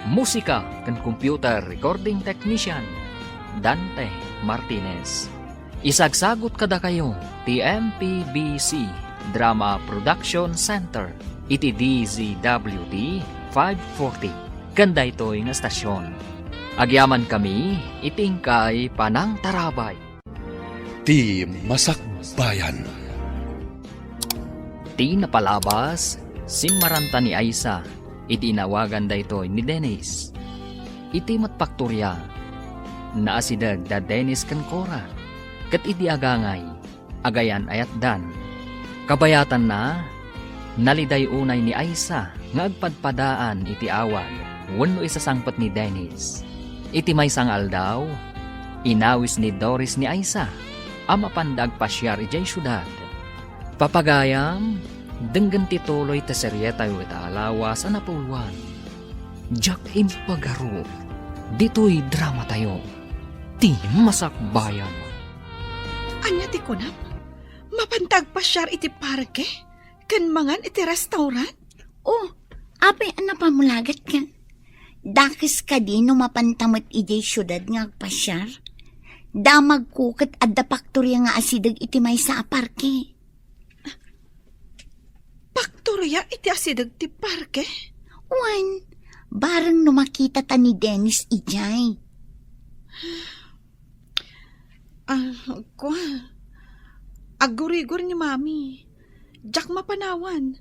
Musika ken computer recording technician, Dante Martinez. Isagsagut kadakayo ti M P B C Drama Production Center iti D Z W T five forty ken daytoy nga estasion. Agyamankami iti inkay panangtarabay. Ti Masakbayan. Ti napalabas, simmaranta ni Aisa iti inawagan daytoy ni Dennis. Iti met paktoria, naasideg da Dennis ken Cora, ket idi agangay, agayan-ayatdan. Kabayatanna, naliday unay ni Aisa nga agpadpadaan iti awag wenno isasangpet ni Dennis. Iti maysa nga aldaw, inawis ni Doris ni Aisa a mapanda agpasiar idiay siudad. Papagayam, denggen ti tuloy ti serietayo ita a lawas a napauluan, Diak Impagarok. Ditoy dramatayo, Ti Masakbayan. Ania ti kunam? Mapanta agpasiar iti parke ken mangan iti restaurant? Oh, apay a napamulagatka? Dakes kadi no mapanta met idiay siudad nga agpasiar? Damagko ket adda paktoria nga asideg iti maysa a parke. Paktoria iti asideg ti parke? Wen, bareng no makitata ni Dennis idiay. Ah, kua. Aggurigor ni Mami. Diak mapanawan.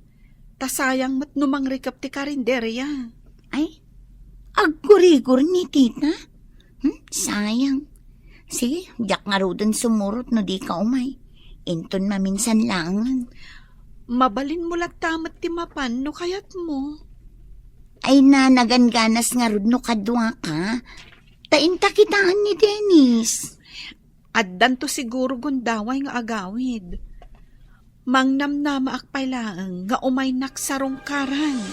Ta sayang met no mangrikep ti karinderia. Ay, aggurigor ni Tita? Hmm, sayang. Sige, diak ngaruden sumurot no dika umay. Inton maminsan laengen. Mabalinmo latta met ti mapan no kayatmo. Ay na, nagangganas ngarud no kaduaka. Ta inta kitaen ni Dennis. Addanto siguro gundaway nga agawid. Mangnamnamaak pay laeng nga umaynak sarungkaran.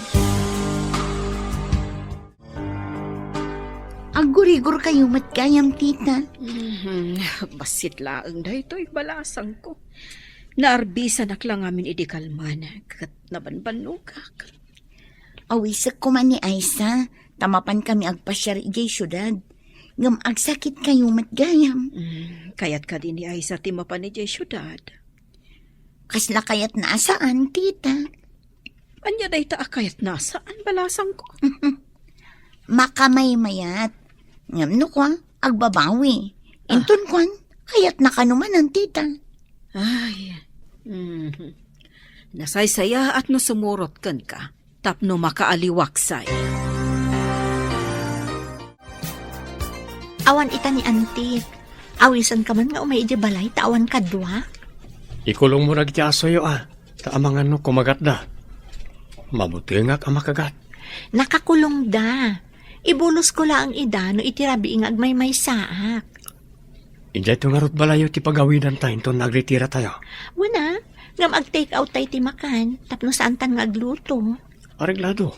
Aggurigor kayo met gayam, tita. Mhm. Bassit laeng daytoy balasangko. Naarbisanak la ngamin idi kalman, ket nabanbannogak. Awisek koma ni Aisa, ta mapan kami agpasiar idiay siudad. Ngem agsakit kayo met gayam. Mm, kayat kadi ni Aisa ti mapan idiay siudad? Kasla kayatna a saan, tita. Ania dayta a kayatna a saan, balasangko? Makamaymayat. Ngem no kua, agbabawi. Ah. Inton kuan, kayatna kano manen, tita. Ay. Mhm. Nasaysayaat no sumurot kenka tapno makaaliwaksay. Awan ita ni Antik. Awisenka man nga umay idiay balay ta awan kadua. Ikulongmo dagiti asoyo, a, ta amangan no kumagatda. Mabutengak a makagat. Nakakulongda. Ibulosko laeng ida no iti rabii nga agmaymaysaak. Idiayto ngarud balayyo ti pagawidanta inton nagritiratayo. Wen a, ngem ag-take out tay ti makan, tapno saantan nga agluto. Areglado.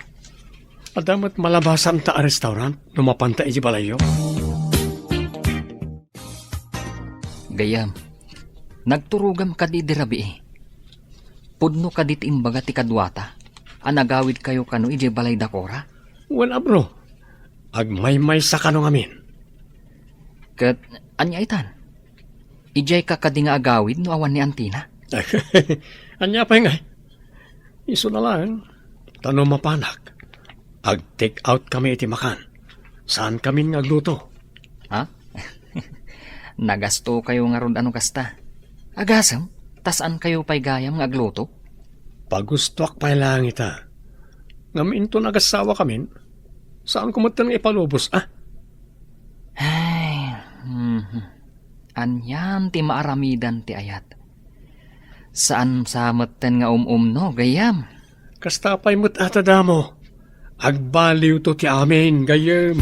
Adda met malabasanta a restaurant no mapanta iti balayyo. Gayyem, nagturogam kadi idi rabii? Pudno kadi ti imbaga ti kaduata a nagawidkayo kano idiay balay da Cora? Wen a, bro. Agmaymaysa kano ngamin. Ket ania itan? Idiayka kadi nga agawid no awan ni Antina? Ania pay ngay? Isu na laeng, ta no mapanak, ag-take out kami iti makan. Saan kamin nga agluto. Ha? Nagastokayo ngarud a no kasta. Agasem, ta saankayo pay gayam nga agluto? Pagustoak pay laeng ita. Ngem inton agassawa kamin, saanko metten nga ipalubos, a? Ay, mhm. Anian ti maaramidan ti ayat? Saan sa metten nga um-umno, gayyem? Kasta pay met a ta damo. Agbaliwto ti amin, gayyem.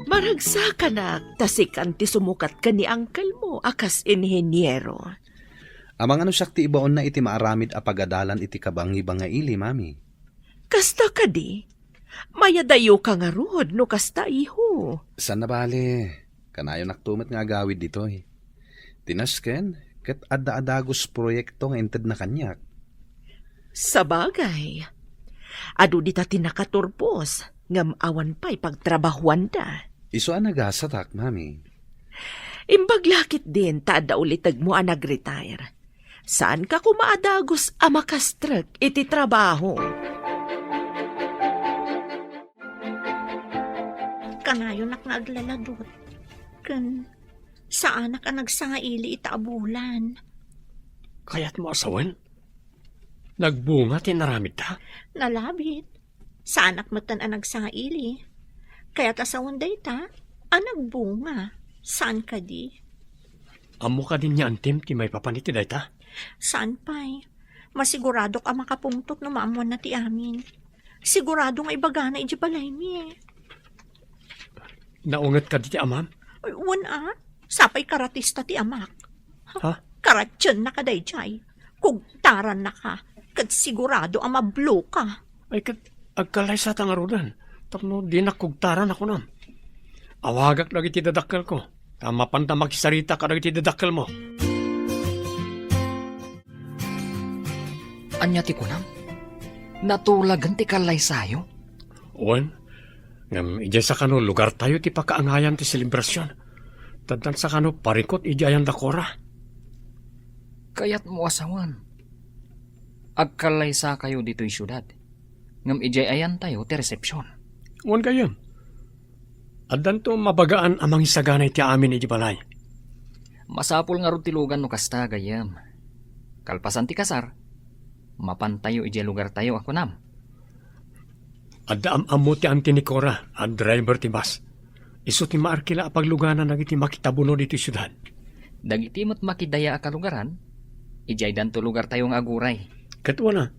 Maragsakanak, ta sikan ti sumukat ken ni uncle mo a kas inheniero. Amangan no siak ti ibaonna iti maaramid a pagadalan iti kabangibangaili, mami. Kasta kadi? Mayadayoka ngarud no kasta, iho. Saan a bale, kanayonakto met nga agawid ditoy. Ti nasken, ket adda a dagus proyekto nga intedna kaniak. Sabagay, adu dita ti nakaturpos, ngem awan pay pagtrabahuanda. Isu a nagasatak, mami. Imbag la ketdin ta adda ulitegmo a nag-retire. Saanka koma a dagus a makastrek iti trabaho. Kanayonak nga aglaladot. Ken saanak a nagsangaili ita a bulan. Kayatmo a sawen? Nagbunga ti inaramidta? Nalabit. Saanak metten a nagsangaili. Kayat a sawen dayta a nagbunga. Saan kadi? Ammo kadi ni Antim ti maipapan iti dayta? Saan pay. Masiguradok a makapungtot no maammoanna ti amin. Sigurado nga ibagana idiay balaymi. Naunget kadi ti amam? Ay, wen a. Sapay karatista ti amak. Ha? Karatiennaka daydiay. Kugtarannaka. Ket sigurado a mabloka. Ay, ket agkallaysata ngaruden. Tapno dinak kugtaran a kunam. Awagak dagiti dadakkelko. Ta mapanta makisarita kadagiti dadakkelmo. Ania ti kunam? Natulagen ti kallaysayo? Wen, ngem idiay sakano lugartayo ti pakaangayan ti selebrasion. Taddan sakano parikut idiay ayan da Cora. Kayatmo a sawen, agkallaysakayo ditoy siudad, ngem idiay ayantayo ti resepsion. Wen, gayyem. Addanto mabagaan a mangisagana iti amin iti balay. Masapul ngarud ti lugan no kasta, gayyem. Kalpasan ti kasar, mapantayo idiay lugartayo a kunam. Adda am-ammo ti anti ni Cora a driver ti bus. Isu ti maarkila a pagluganan dagiti makitabuno ditoy siudad. Dagiti met makidaya a kalugaran, idiaydanto lugartayo nga aguray. Ket wana,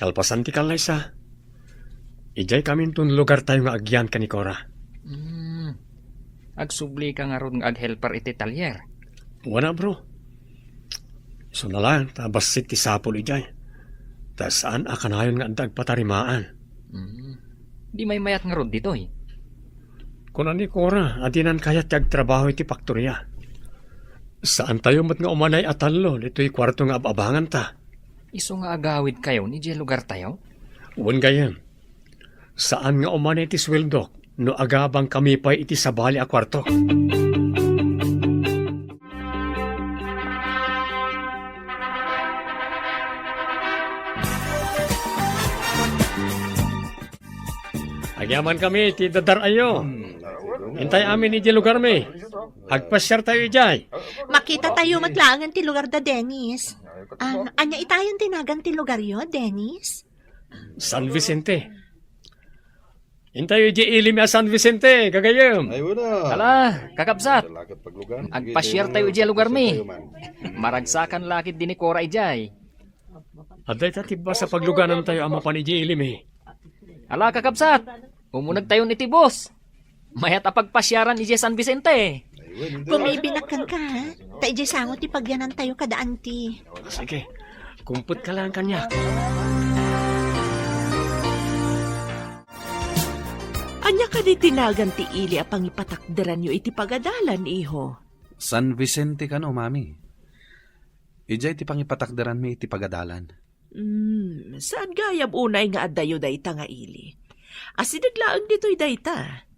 kalpasan ti kallaysa, idiaykaminton lugartayo nga agyan ken ni Cora. Hmm. Agsublika ngarud nga aghelper iti talyer? Wana, bro. Isuna laeng ta bassit ti sapul idiay. Ta saan a kanayon nga adda agpatarimaan. Hmm. Di maymayat ngarud ditoy? Kuna ni Cora a dinan kayat ti agtrabaho iti faktoria. Saantayo met nga umanay a tallo ditoy kuarto nga ab-abanganta. Isu nga agawidkayon idiay lugartayo? Wen gayyem. Saan nga umanay ti sueldok no agabangkami pay iti sabali a kuarto. Agyamankami iti dadar-ayo. Intay amin iti lugarmi. Agpasiartayo idiay. Makitatayo met laengen ti lugar da Dennis. Ah, ania itayon ti nagan ti lugaryo, Dennis? San Vicente. Intayo idiay ili mi a San Vicente, gagayyem. Ay, wala. Ala, kakabsat. Agpasiartayo idiay lugarmi. Maragsakan la ketdi ni Cora idiay. Adda ita ti bus a pagluganantayo a mapan idiay ili mi. Ala, kakabsat. Umunegtayon iti bus. Mayat a pagpasiaran idiay San Vicente. Bumibinakkan ka, ha? Ta idiay sango ti pagyanantayo kada anti. Sige, kumpetka laeng kaniak. Ania kadi ti nagan ti ili a pangipatakderanyo iti pagadalan, iho? San Vicente kano, Mami. Idiay ti pangipatakderanmi iti pagadalan. Hmm, saan gayam unay nga addayo dayta nga ili? Asideg laeng ditoy dayta.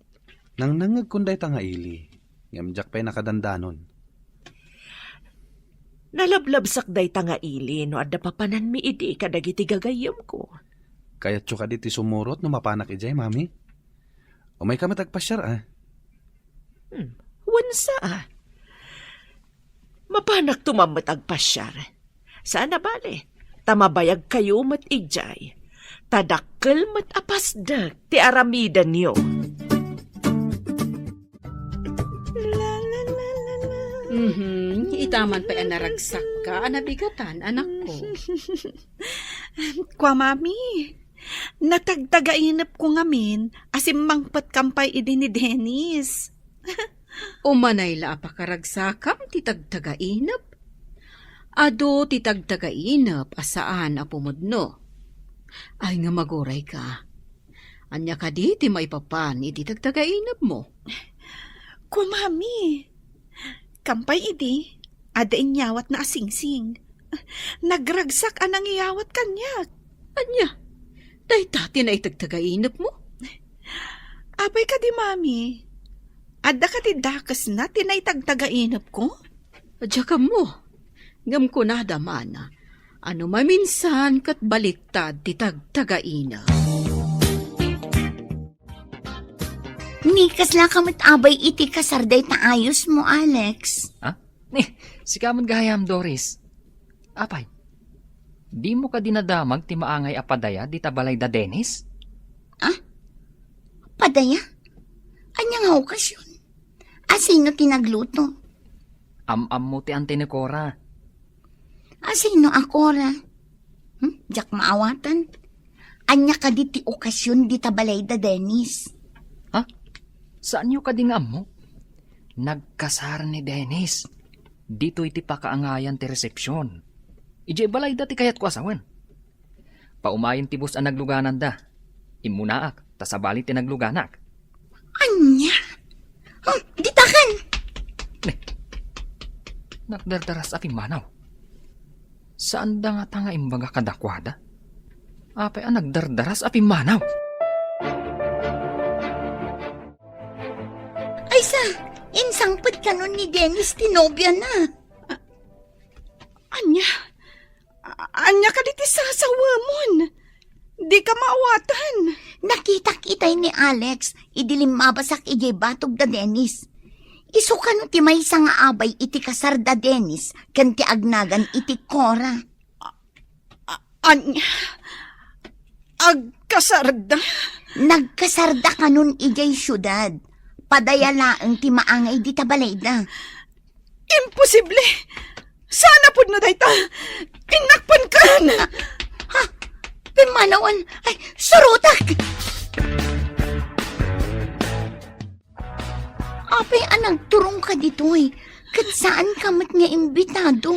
Nangnangngegkon dayta nga ili, ngem diak pay nakadandanon. Nalablabsak dayta nga ili no adda papananmi idi kadagiti gagayyemko. Kayatyo kadi ti sumurot no mapanak idiay, Mami? Umayka met agpasiar, a? Hmm, wen sa, a? Mapanakto man met agpasiar. Saan a bale, ta mabayagkayo met idiay. Ta dakkel met a pasdek ti aramidenyo. Mhm, ita man pay a naragsakka a nabigatan, anakko. Kua, Mami, natagtagainepko ngamin a simmangpetkam pay idi ni Dennis. Umanay la a pakaragsakam ti tagtagainep? Adu ti tagtagainep a saan a pumudno. Ay nga magurayka. Ania kadi ti maipapan iti tagtagainepmo? Kua, Mami, kam pay idi, adda inyawatna a singsing. Nagragsak a nangiyawat kaniak. Ania? Dayta ti naitagtagainepmo? Apay kadi, Mami? Adda kadi dakesna ti naitagtagainepko? Diak ammo. Ngem kunada man, a no maminsan ket baliktad ti tagtagainep. Ni, kaslaka met abay iti kasar dayta ayosmo, Alex? Ha? Ni, sika met gayam, Doris. Apay, dimo kadi nadamag ti maangay a padaya dita balay da Dennis? Ah? Padaya? Ania nga okasyon? Asino ti nagluto? Am-ammo ti anti ni Cora. Asino a Cora? Hmm? Diak maawatan. Ania kadi ti okasyon dita balay da Dennis? Ha? Saanyo kadi nga ammo? Nagkasar ni Dennis. Ditoy ti pakaangayan ti resepsyon. Idiay balayda ti kayatko a sawen. Paumayen ti bus a naglugananda. Immunaak, ta sabali ti nagluganak. Ania? Hmm, ditakan! Ne. Nagdardaras a pimmanaw. Saanda ngata nga imbaga kadakuada? Apay a nagdardaras a pimmanaw? Aysa, insangpet kanon ni Dennis ti nobiana. Ania? A-, ania kadi ti sasawemon? Dika maawatan. Nakitak itay ni Alex idi limmabasak idiay batog da Dennis. Isu kano ti maysa nga abay iti kasar da Dennis ken ti agnagan iti Cora. A-, ania? Agkasarda? Nagkasarda kanon idiay siudad. Adda laeng ti maangay dita balayda. Imposible! Saan a pudno dayta? Innakpankan! Ha? Pimmanawan! Ay, surotak! Apay a nagturongka ditoy, ket saanka met nga imbitado?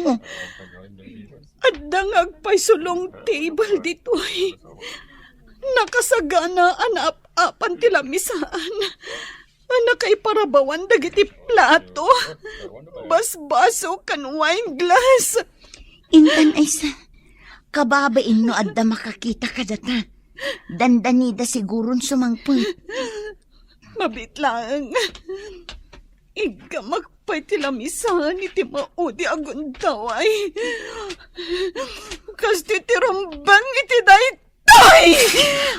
Adda nga agpayso long table ditoy. Nakasagana a naap-apan ti lamisaan. A nakaiparabawan dagiti plato, basbaso, ken wine glass. Intan, Aysa, kababain no adda makakita kadata. Dandanida siguron sumangpet. Mabiit laeng. Iggamak pay ti lamisaan iti maudi a gundaway. Kastoy ti rumbeng iti daytoy!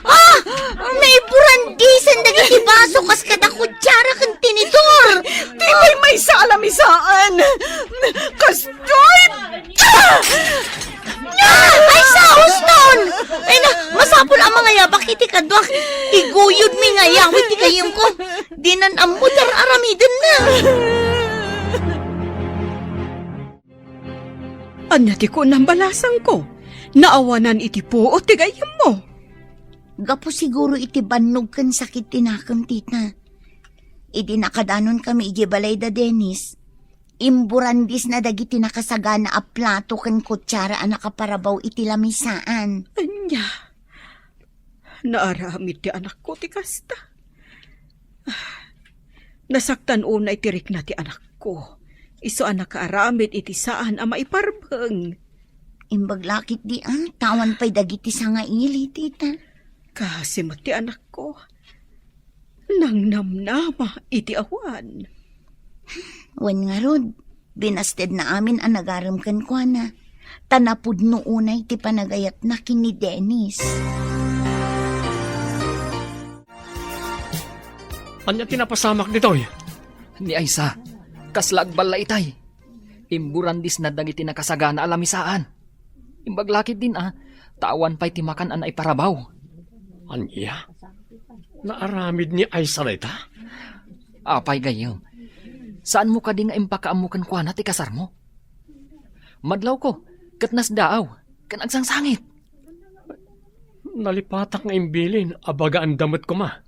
Ah! Naiburandisan dagiti baso kas kada kutsara ken tinidor! Ti pay maysa a lamisaan! Kastoy! Ah! Ah! Aysa, huston! Ay na, masapul a mangayabak iti kaduak. Iguyodmi nga ayawit ti gayyemko. Dinan ammo ti ar-aramidenna. Ania ti kunam, balasangko? Naawanan iti puot ti gayyemmo. Gapu siguro iti bannog ken sakit ti nakem, tita. Idi nakadanonkami idiay balay da Dennis, imburandisna dagiti nakasagana a plato ken kutsara a nakaparabaw iti lamisaan. Ania? Naaramid ti anakko ti kasta. Ah, nasaktan unay ti rikna ti anakko. Isu a nakaaramid iti saan a maiparbeng. Imbag la ketdi a, ta awan pay dagiti sangaili, tita. Kaasi met ti anakko. Nangnamnama iti awan. Wen ngarud, binastedna amin a nagarem kenkuana, ta napudno unay ti panagayatna ken ni Dennis. Ania ti napasamak ditoy? Ni Aysa, kasla agballa itay. Imburandisna dagiti nakasagana a lamisaan. Imbag la ketdin a, ta awan pay ti makan a naiparabaw. Ania? Naaramid ni Aysa dayta? Apay gayyem, saanmo kadi nga impakaammo kenkuana ti kasarmo? Madlawko, ket nasdaaw, ken agsangsangit. Nalipatak nga imbilin a bagaanda met koma.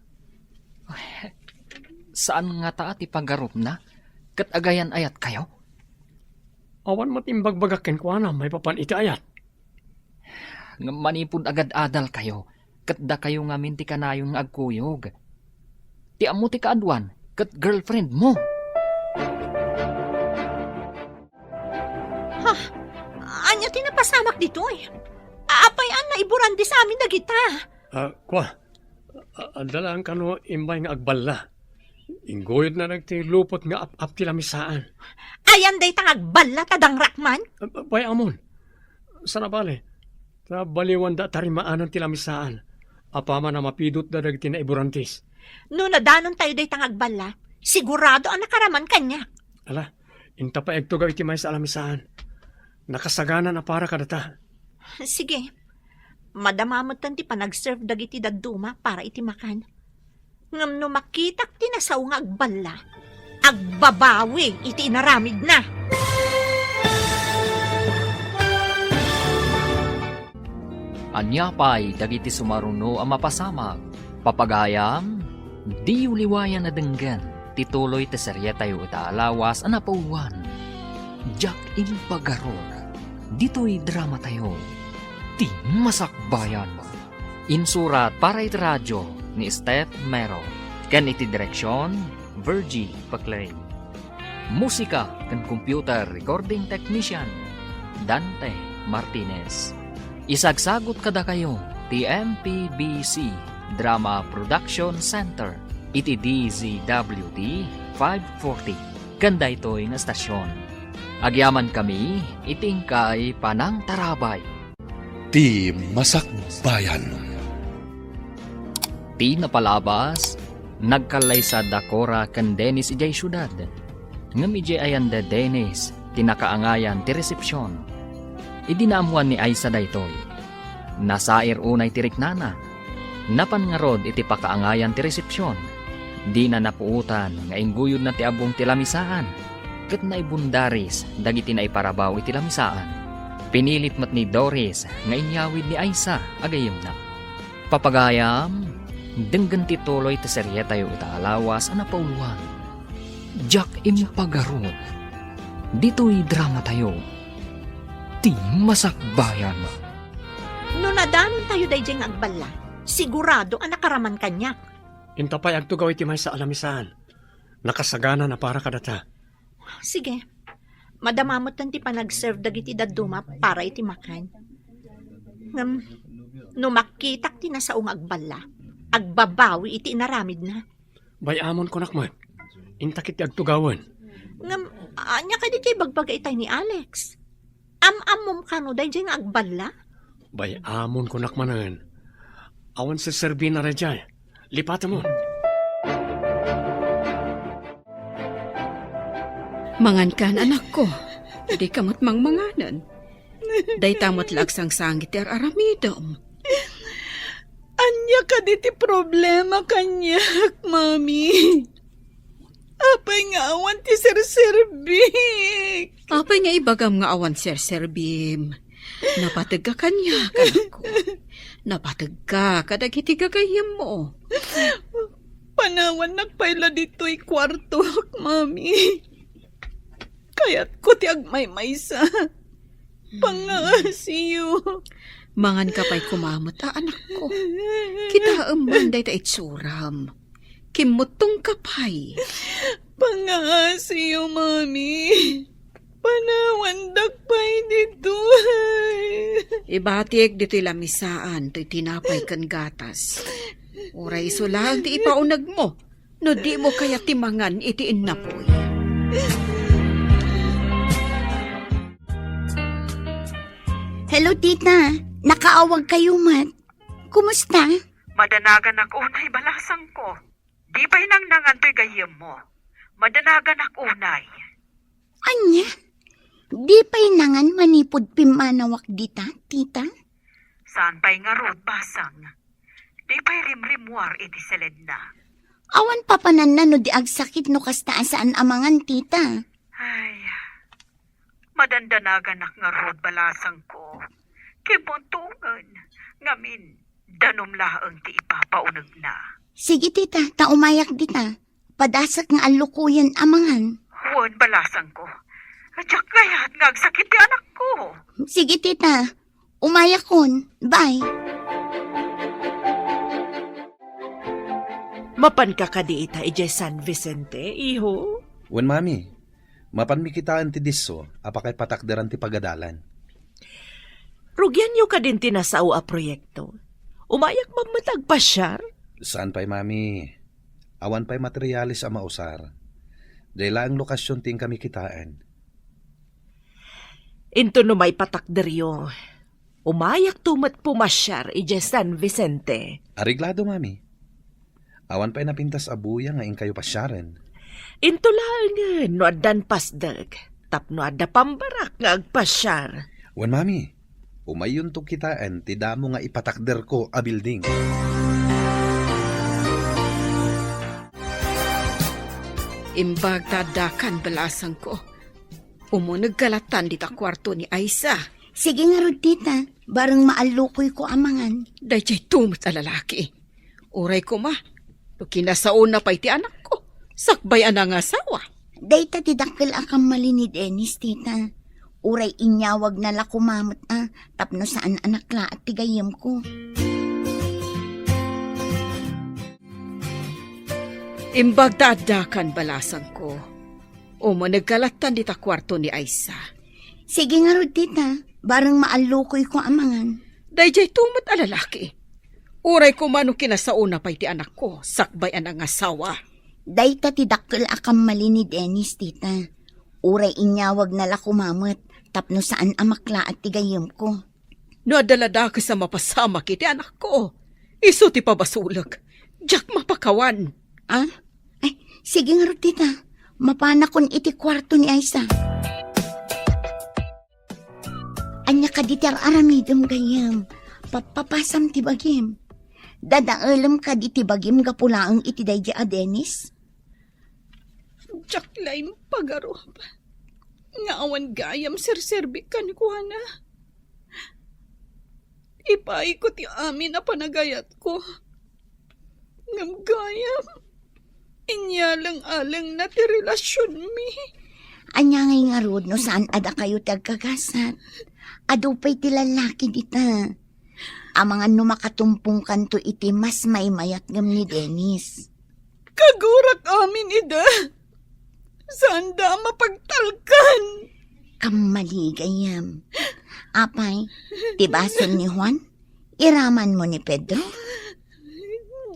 Saan ngata ti pagarupna, ket agayan-ayatkayo? Awan met imbagbagak kenkuana maipapan iti ayat. Ngem manipud agad-adalkayo, ket dakayo ngamin ti kanayon nga agkuyog. Ti ammo ti kaaduan, ket girlfriendmo. Ha? Ania ti napasamak ditoy? Apay a naiburandis amin dagita? Ah, kua, a-, adda laeng kano immay nga agballa. Ingguyodna dagiti lupot nga ap-ap ti lamisaan. Ayan dayta nga agballa ta dangrakman? Ah, bay-amon. Sana bale, ta baliwanda a tarimaanan ti lamisaan. Apaman a mapidutda dagiti naiburandis. No nadanontayo dayta nga agballa, sigurado a nakaraman kaniak. Ala, inta pay agtugaw iti maysa a lamisaan. Nakasagana a para kadata. Sige. Madama metten ti panagserve dagiti dadduma para iti makan. Ngem no makitak ti nasao nga agballa, agbabawi iti inaramidna. Ania pay dagiti sumaruno a mapasamak? Papagayam, diyo liwayan a denggen ti tuloy ti serietayo ita a lawas a napauluan, Diak Impagarur. Ditoy dramatayo, Ti Masakbayan. Insurat para iti radio ni Steph Mero, ken iti direksion, Virgie Paclay. Musika ken computer recording technician, Dante Martinez. Isagsagut kadakayo ti M P B C Drama Production Center iti D Z W T five forty ken daytoy nga estasion. Agyamankami iti inkay panangtarabay. Ti Masakbayan. Ti napalabas, nagkallaysad da Cora ken Dennis idiay siudad. Ngem idiay ayan da Dennis ti nakaangayan ti resepsion. Idi naammuan ni Aisa daytoy, nasair unay ti riknana. Napan ngarud iti pakaangayan ti resepsion. Dina napuotan nga ingguyodna ti abbong ti lamisaan, ket naibundaris dagiti naiparabaw iti lamisaan. Pinilit met ni Doris nga inyawid ni Aisa a gayyemna. Papagayam, denggen ti tuloy ti serietayo ita a lawas a napauluan. Diak impagarud. Ditoy dramatayo, ti masakbayan. No nadanontayo daydiay nga agballa, sigurado a nakaraman kaniak. Inta pay agtugaw iti maysa a lamisaan. Nakasagana a para kadata. Sige. Madama metten ti panagserve dagiti dadduma para iti makan. Ngem, no makitak ti nasao nga agballa, agbabawi iti inaramidna. Bay-amon kunak met. Inta ketdi agtugawen. Ngem, ania kadi ti ibagbaga itay ni Alex? Am-ammom kano daydiay nga agballa? Bay-amon kunak manen. Awan serserbina daydiay. Lipatemon. Mangankan, anakko. Dika met mangmanganen. Dayta met la agsangsangit ti ar-aramidem. Ania kadi ti problema kaniak, Mami? Apay nga awan ti serserbik? Apay nga ibagam nga awan serserbim? Napategka kaniak, anakko. Napategka kadagiti gagayyemmo. Panawannak pay la ditoy kuartok, Mami. Kayatko ti agmaymaysa. Pangaasiyo. Manganka pay koma met a, anakko. Kitaem man dayta itsuram. Kimmuttongka pay. Pangaasiyo, Mami. Panawandak pay ditoy. Ibatik ditoy lamisaan toy tinapay ken gatas. Uray isu laeng ti ipaunegmo no dimo kayat ti mangan iti innapoy. Hello, tita. Nakaawag kayo met. Kumusta? Madanaganak unay, balasangko. Di pay nangnangan toy gayyemmo. Madanaganak unay. Ania? Di pay nangan manipud pimmanawak dita, tita? Saan pay ngarud, basang. Di pay rimrimmuar iti seledna. Awan papananna no di agsakit no kasta a saan a mangan, tita. Ay, madandanaganak ngarud, balasangko. Kimmuntongen, ngamin, danom laeng ti ipapaunegna. Sige, tita, ta umayak dita. Padasek nga allukoyen a mangan. Wen, balasangko. Diak kayat nga agsakit ti anakko. Sige, tita. Umayakon. Bye. Mapanka kadi ita idiay San Vicente, iho? Wen, mami. Mapanmi kitaen ti disso a pakaipatakderan ti pagadalan. Rugianyo kadin ti nasao a proyekto? Umayak man met agpasiar? Saan pay, mami. Awan pay materiales a mausar. Diay laeng lokasion ti inkami kitaen. Inton no maipatakderyo, umayakto met pumasiar idiay San Vicente. Areglado, mami. Awan pay napintas a buya nga inkayo pasiaren. Into laengen no addan pasdek, tapno adda pambarak nga agpasiar. Wen, mami, umayyonto kitaen ti damo nga ipatakderko a building. Imbag ta addakan, balasangko. Umunegka lattan dita kuarto ni Aisa. Sige ngarud, tita. Bareng maallukoyko a mangan. Daydiay tumet a lalaki. Uray koma, no kinasaona pay ti anakko, sakbay a nangasawa. Dayta ti dakkel a kammali ni Dennis, tita. Uray inyawagna la koma met a, tapno saan a naklaat ti gayyemko. Imbag ta addakan, balasangko. Umunegka lattan dita kuarto ni Aisa. Sige ngarud, tita. Bareng maallukoyko a mangan. Daydiay tumet a lalaki. Uray koma no kinasaona pay ti anakko, sakbay a nangasawa. Dayta ti dakkel a kammali ni Dennis, tita. Uray inyawagna la koma met, tapno saan a maklaat ti gayyemko. No adda la dakes a mapasamak iti anakko, isu ti pabasolek. Diak mapakawan. Ah? Ay, sige ngarud, tita. Mapanakon iti kuarto ni Aisa. Ania kadi ti ar-aramidem, gayyem? Pappapasam ti bagim. Dadaelem kadi ti bagim gapu laeng iti daydi a Dennis? Diak la impagarup nga awan gayam serserbi kenkuana. Ipaayko ti amin a panagayatko. Ngem gayam, inyaleng-alengna ti relasionmi. Ania ngay ngarud no saan a dakayo ti agkagasat? Adu pay ti lallaki dita. Amangan no makatumpongkanto iti mas maimayat ngem ni Dennis. Kagurak amin ida. Saanda a mapagtalkan. Kammali gayam. Apay, ti basol ni Juan, iramanmo ni Pedro?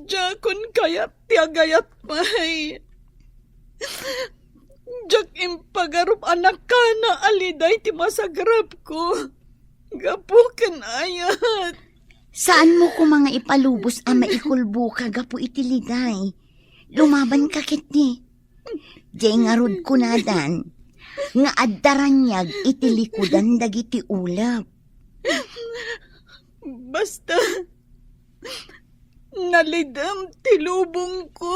Diakon kayat ti agayat pay. Diak impagarup a nakana a liday ti masagrapko. Gapu ken ayat. Saanmo koma nga ipalubos a maikulboka gapu iti liday. Lumabanka ketdi. Diay ngarud kunadan nga adda raniag iti likudan dagiti ulep. Basta, nalidem ti lubongko.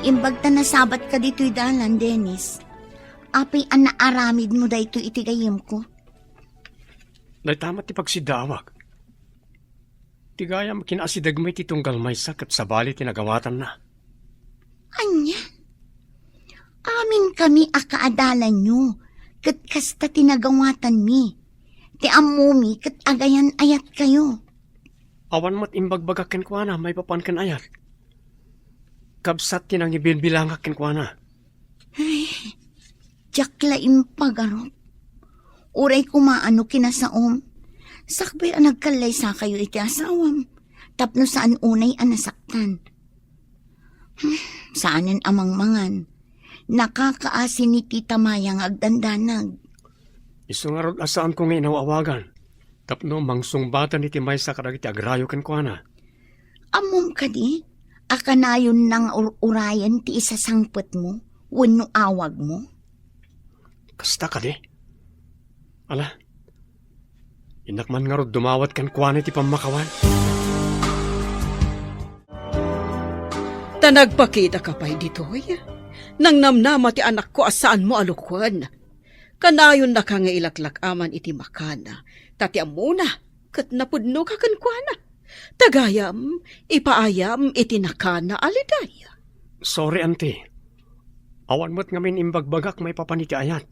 Imbag ta nasabatka ditoy dalan, Dennis. Apay a naaramidmo daytoy iti gayyemko? Dayta met ti pagsiddaawak. Ti gayam kinaasidegmi ti tunggal maysa ket sabali ti nagawatanna. Ania? Aminkami a kaadalanyo, ket kasta ti nagawatanmi. Ti ammomi ket agayan-ayatkayo. Awan met imbagbagak kenkuana maipapan ken ayat. Kabsat ti nangibilbilangak kenkuana. Ay, diak la impagarup. Uray koma no kinasaom, sakbay a nagkallaysakayo iti asawam, tapno saan unay a nasaktan. Hmm, saanen a mangmangan. Nakakaasi ni Tita Maya nga agdandanag. Isu ngarud a saanko nga inaw-awagan, tapno mangsungbatan iti maysa kadagiti agrayo kenkuana. Ammom kadi a kanayonna nga ur-urayen ti isasangpetmo wenno awagmo? Kasta kadi? Ala, innak man ngarud dumawat kenkuana iti pammakawan. Ta nagpakitaka pay ditoy, nangnamnama ti anakko a saanmo a lukuen. Kanayonnaka nga ilaklak-aman iti makana, ta ti ammona, ket napudnoka kenkuana. Ta gayam, ipaayam iti nakana a liday. Sorry, Auntie. Awan met ngamin imbagbagak maipapan iti ayat.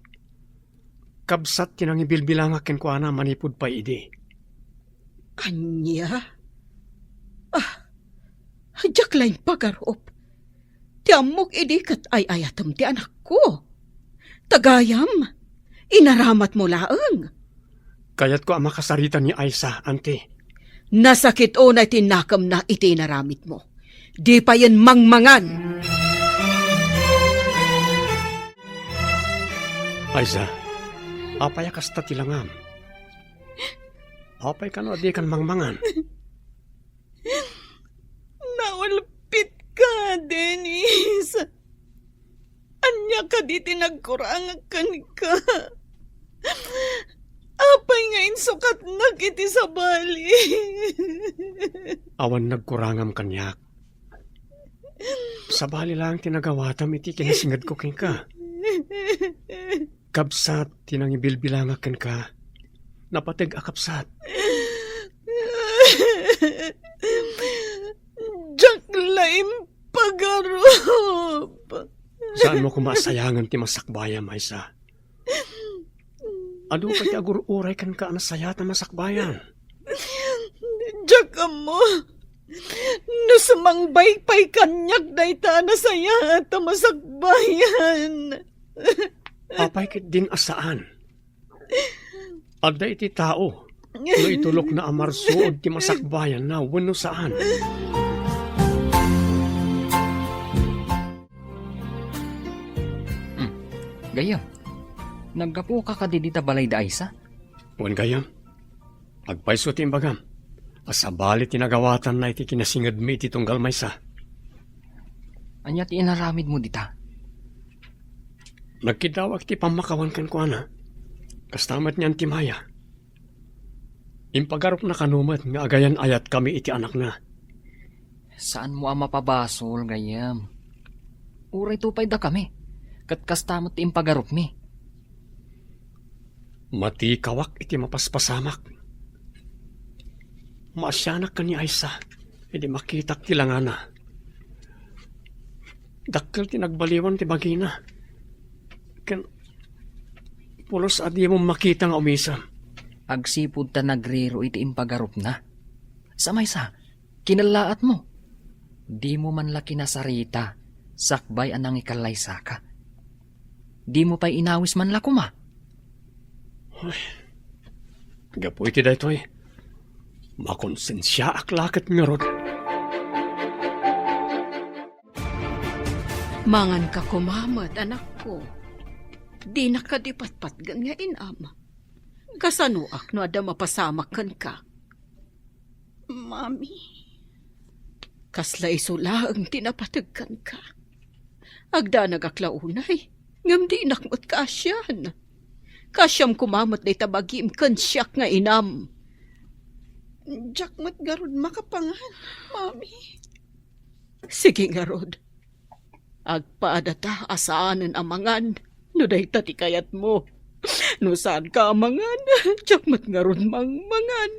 Kabsat ti nangibilbilangak kenkuana manipud pay idi. Ania? Ah, diak la impagarup. Ti ammok idi ket ay-ayatem ti anakko. Ta gayam, inaramatmo laeng. Kayatko a makasarita ni Aiza, Auntie. Nasakit unay ti nakemna iti inaramidmo. Di payen mangmangan. Aiza, apay a kasta ti langam? Apay kano a dikan mangmangan? Naulpitka, Dennis. Ania kadi ti nagkurangak kenka? Apay nga insukatnak iti sabali? Awan nagkurangam kaniak. Sabali laeng ti nagawatam iti kinasingedko kenka. Kabsat ti nangibilbilangak kenka. Napateg a kabsat. Diak la impagarup. Saanmo koma a sayangen ti masakbayam, Aiza. Adu pay ti agur-uray kenka a nasayaat a masakbayan. Diak ammo no sumangbay pay kaniak dayta a nasayaat a masakbayan. Apay ketdin a saan? Adda iti tao no itulokna a marsuod ti masakbayanna wenno saan. Hmm. Gayyem, naggapuka kadi dita balay da Aiza? Wen gayyem, agpayso ti imbagam a sabali ti nagawatanna iti kinasingedmi iti tunggal maysa. Ania ti inaramidmo dita? Nagkiddawak iti pammakawan kenkuana. Kasta met ni Auntie Maya. Impagarupna kano met nga agayan-ayatkami iti anakna. Saanmo a mapabasol, gayyem. Uray to pay dakami, ket kasta met ti impagarupmi. Matikawak iti mapaspasamak. Maasianak ken ni Aisa idi makitak ti langana. Dakkel ti nagbaliwan ti bagina. Ken pulos a dimo makita nga umisem. Agsipud ta nagriro iti impagarupna. Sa maysa, kinallaatmo. Dimo man la kinasarita sakbay a nangikallaysaka. Dimo pay inawis man la koma. Ay, gapu iti daytoy, makonsensiaak la ket ngarud. Manganka koma met, anakko. Dinak kadi patpatgen nga inam. Kasanoak no adda mapasamak kenka? Mami. Kasla isu laeng ti napateg kenka. Agdanagak la unay, ngem dinak met kaasian. Kaasiam koma met dayta bagim ken siak nga inam. Diak met ngarud makapangan, Mami. Sige ngarud. Agpadata a saanen a mangan no dayta ti kayatmo. No saanka a mangan, diak met ngarud mangmangan.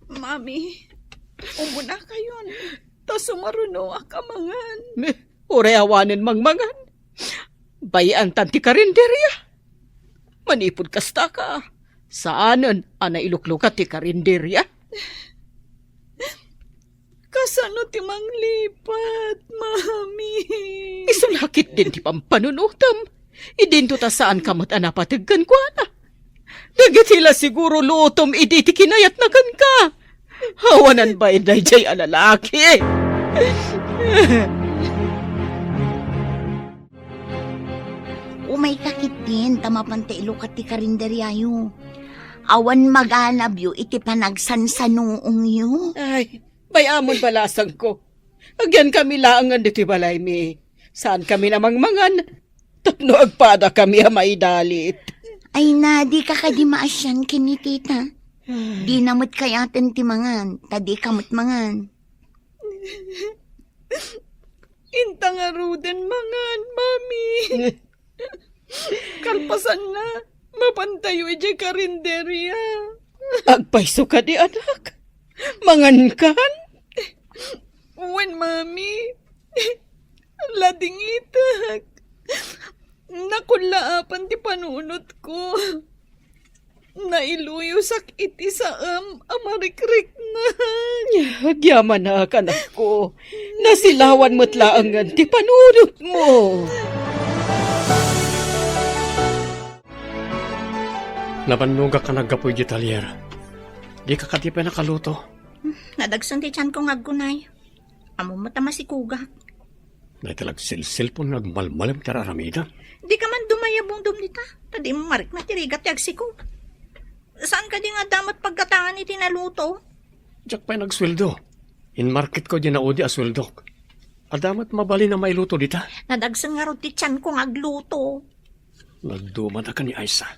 Mami, umunakayon, ta sumarunoak a mangan. Uray awanen mangmangan. Bay-antan ti karinderia. Manipud kastaka, saanen a nailuklukat ti karinderia. Kasano ti manglipat, Mami? Isu la ketdin ti pampanunotem. Idinto ta saanka met a napateg kenkuana. Dagiti la siguro lutom idi ti kinayatna kenka. Awanan bain daydiay a lalaki. Umayka ketdin ta mapanta ilukat ti karinderiayo. Awan maganabyo iti panagsansanuongyo. Ay, bay-amon balasangko. Agyankami laengen ditoy balaymi. Saankami a mangmangan tapno agpadakami a maidalit. Ay na, dika kadi maasian ken ni tita. Dina met kayaten ti mangan, ta dika met mangan. Inta ngaruden mangan, Mami. Kalpasanna, mapantayo idiay karinderia. Agpayso kadi, anak? Mangankan? Wen, Mami. Ladingitek. Nakullaapan ti panunotko. Nailuyosak iti saem a marikriknay. Agyamanak, anakko. Nasilawan met laengen ti panunotmo. Nabannogak a naggapu iti talier. Dika kadi pay nakaluto. Nadagsen ti tianko nga aggunay. Ammom met a masikogak. Dayta la agselselpon nga agmalmalem ti ar-aramidem. Dika man dumayabungdom dita, ta dimo marikna ti rigat ti agsikog. Saan kadi nga adda met paggatangan iti naluto? Diak pay nagsueldo. Inmarketko diay naudi a sueldok. Adda met mabalin a mailuto dita. Nadagsen ngarud ti tianko nga agluto. Nagdumadaka ni Aisa.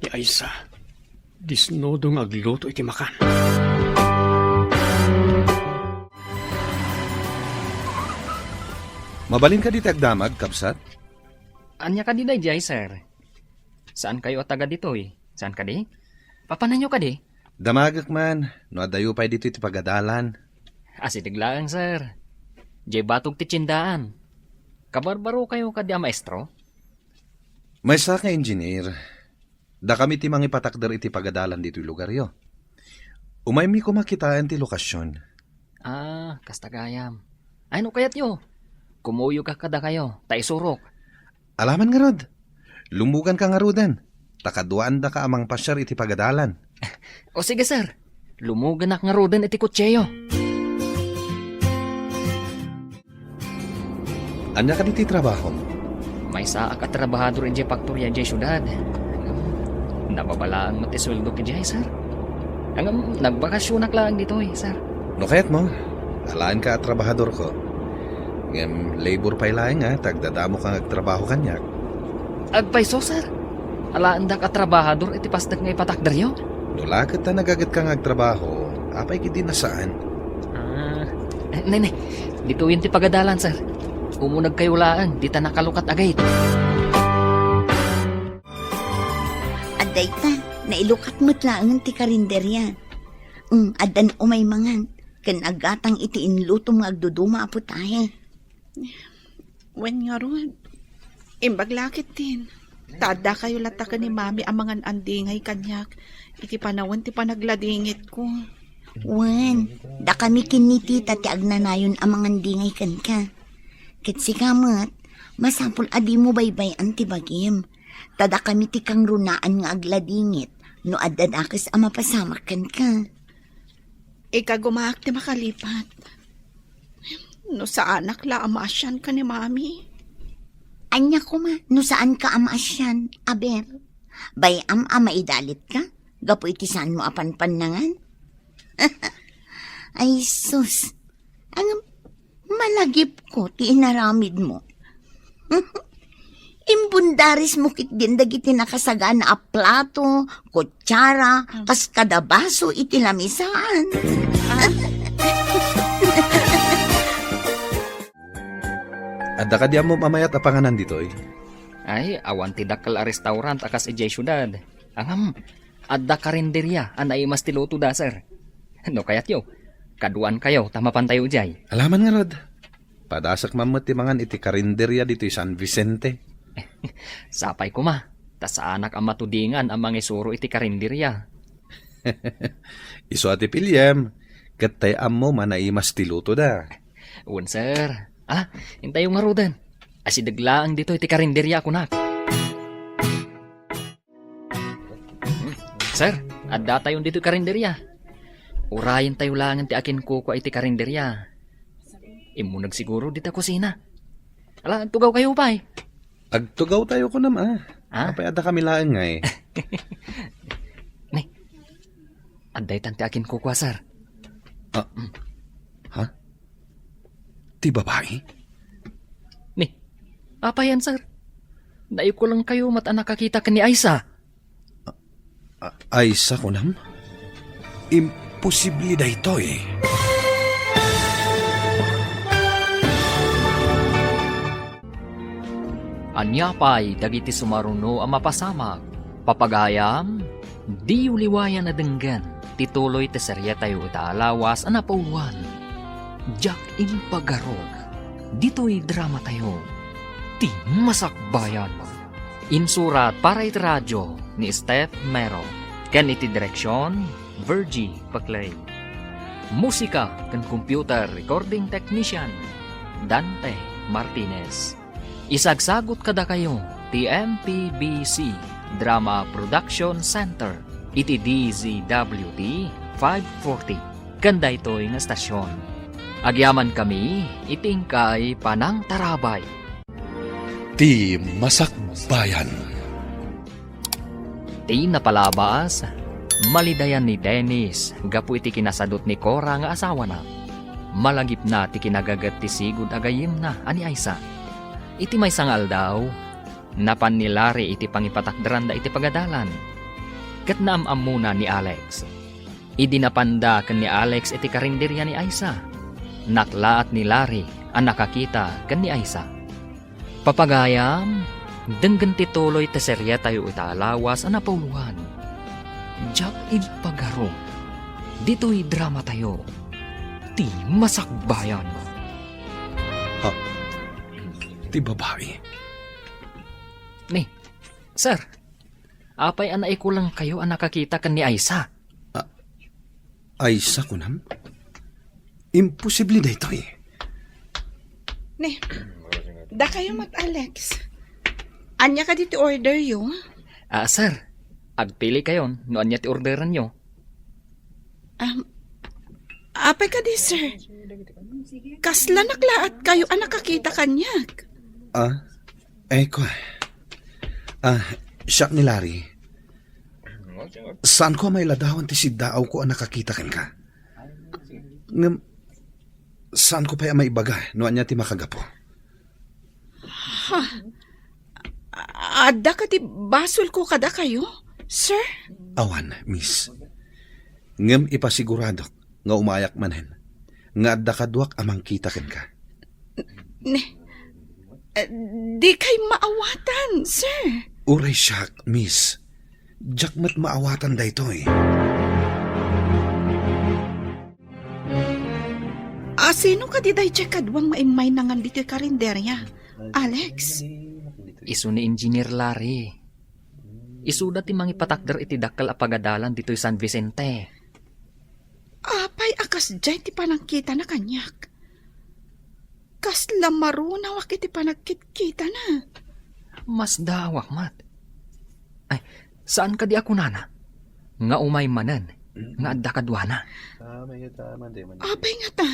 Ni Aisa, disnudo nga agluto iti makan. Mabalin kadi ti agdamag, kabsat? Ania kadi daydiay, sir? Saan kayo a taga ditoy? Saan kadi? Papananyo kadi? Damagek man, no addayo pay ditoy ti pagadalan. Asideg laeng, sir. Diay batog ti tiendaan. Kabarbaro kayo kadi a maestro? Maysa nga engineer. Dakami ti mangipatakder iti pagadalan ditoy lugaryo. Umaymi koma kitaen ti lokasion. Ah, kasta gayam. Ay, no kayatyo, kumuyogka kadakayo, ta isurok. Alaman ngarud. Lumuganka ngaruden, ta kaduaandaka a mangpasiar iti pagadalan. O sige, sir. Lumuganak ngaruden iti kotseyo. Ania kadi ti trabahom? Maysaak a trabahador idiay faktoria idiay siudad. Ngem nababalaang met ti sueldok idiay, sir. Ngem nagbakasionak laeng ditoy, sir. No kayatmo, alaenka a trabahadorko. Ngem labor pay laeng, a, ta agdadamoka nga agtrabaho kaniak. Agpayso, sir. Alaendak a trabahador iti pastek nga ipatakderyo? No la ket ta nagagetka nga agtrabaho, apay ketdi a saan? Ah, eh, ne, ne. Ditoyen ti pagadalan, sir. Umunegkayo laeng dita nakalukat a gate. Adda ita, nailukat met laeng ti karinderia. Mm, addan umay mangan, ken aggatang iti inlutom nga agduduma a putahe. Wen ngarud, imbag la ketdin, ta addakayo latta ken ni Mami a mangan-andingay kaniak iti panawen ti panagladingitko. Wen, dakami ken ni Tita ti agnanayon a mangan-andingay kenka. Ket sika met, masapul a dimo baybay-an ti bagim. Ta dakami ti kangrunaan nga agladingit no adda dakes a mapasamak kenka. Ikagumaak ti makalipat. No saanak la a maasian ken ni Mami. Ania koma no saanka a maasian, aber? Bay-am a maidalitka gapu iti saanmo a panpannangan? Ay sus, ang malagipko ti inaramidmo. Imbundarismo ketdin dagiti nakasagana a plato, kutsara, kas kada baso iti lamisaan. Adda kadi ammom a mayat a panganan ditoy? Ay, awan ti dakkel a restaurant a kas idiay siudad. Ngem, adda karinderia a naimas ti lutoda, sir. No kayatyo, kaduankayo ta mapantayo idiay. Alaman ngarud. Padasek man met ti mangan iti karinderia ditoy San Vicente. Sapay koma, ta saanak a matudingan a mangisuro iti karinderia. Isu a ti piliem, ket tay ammom a naimas ti lutoda. Wen, sir. Ala, intayo ngaruden. Asideg laeng ditoy ti karinderia a kunak. Sir, addatayon ditoy karinderia. Urayentayo laengen ti akinkukua iti karinderia. Immuneg siguro dita kusina. Ala, agtugawkayo pay. Agtugawtayo kunam, a. Ha? Apay addakami laeng ngay? Ni, adda itan ti akinkukua, sir. Ah, ha? Ti babai? Ni, apayan, sir? Naikulengkayo met a nakakita ken ni Aisa. A-, Aisa, kunam? Imposible daytoy. Ania pay dagiti sumaruno a mapasamak? Papagayam, diyo liwayan a denggen ti tuloy ti serietayo ita a lawas a napauluan, Diak Impagarok, ditoy dramatayo, Ti Masakbayan. Insurat para iti radio ni Steph Mero, ken iti direksion, Virgie Paclay. Musika ken computer recording technician, Dante Martinez. Isagsagut kadakayo ti M P B C Drama Production Center iti D Z W T five forty ken daytoy nga estasion. Agyamankami iti inkay panangtarabay. Ti Masakbayan. Ti napalabas, malidayan ni Dennis gapu iti kinasadut ni Cora nga asawana. Malagipna ti kinagaget ti sigud a gayyemna a ni Aisa. Iti maysa nga aldaw, napan ni Larry iti pangipatakderanda iti pagadalan. Ket naam-ammona ni Alex. Idi napanda ken ni Alex iti karinderia ni Aisa, naklaat ni Larry a nakakita ken ni Aisa. Papagayam, denggen ti tuloy ti serietayo ita a lawas a napauluan. Diak Impagarok, ditoy dramatayo, Ti Masakbayan. Ha? Ti babai? Ni, sir, apay a naikulengkayo a nakakita ken ni Aisa? A-, Aisa, kunam? Imposible daytoy. Ni, dakayo met, Alex. Ania kadi ti orderyo? Ah, sir, agpilikayon no ania ti orderanyo. Um, apay kadi, sir? Kasla naklaatkayo a nakakita kaniak? Ah, ay ko. Ah, siak ni Larry. Saanko a mailadawan ti siddaawko a nakakita kenka. Ngem, saanko pay a maibaga no ania ti makagapu. Ha? Adda kadi basolko kadakayo, sir? Awan, miss. Ngem ipasiguradok nga umayak manen, nga adda kaduak a mangkita kenka. Ne, eh, dikay maawatan, sir. Uray siak, miss. Diak met maawatan daytoy. A, sino kadi daydiay kaduam nga immay nangan ditoy karinderia, Alex? Isu ni Engineer Larry. Isuda ti mangipatakder iti dakkel a pagadalan ditoy San Vicente. Apay a kasdiay ti panangkitana kaniak? Kasla marunawak iti panagkitkitana. Masdaawak met. Ay, saan kadi a kunana? Nga umay manen, nga adda kaduana. Apay ngata?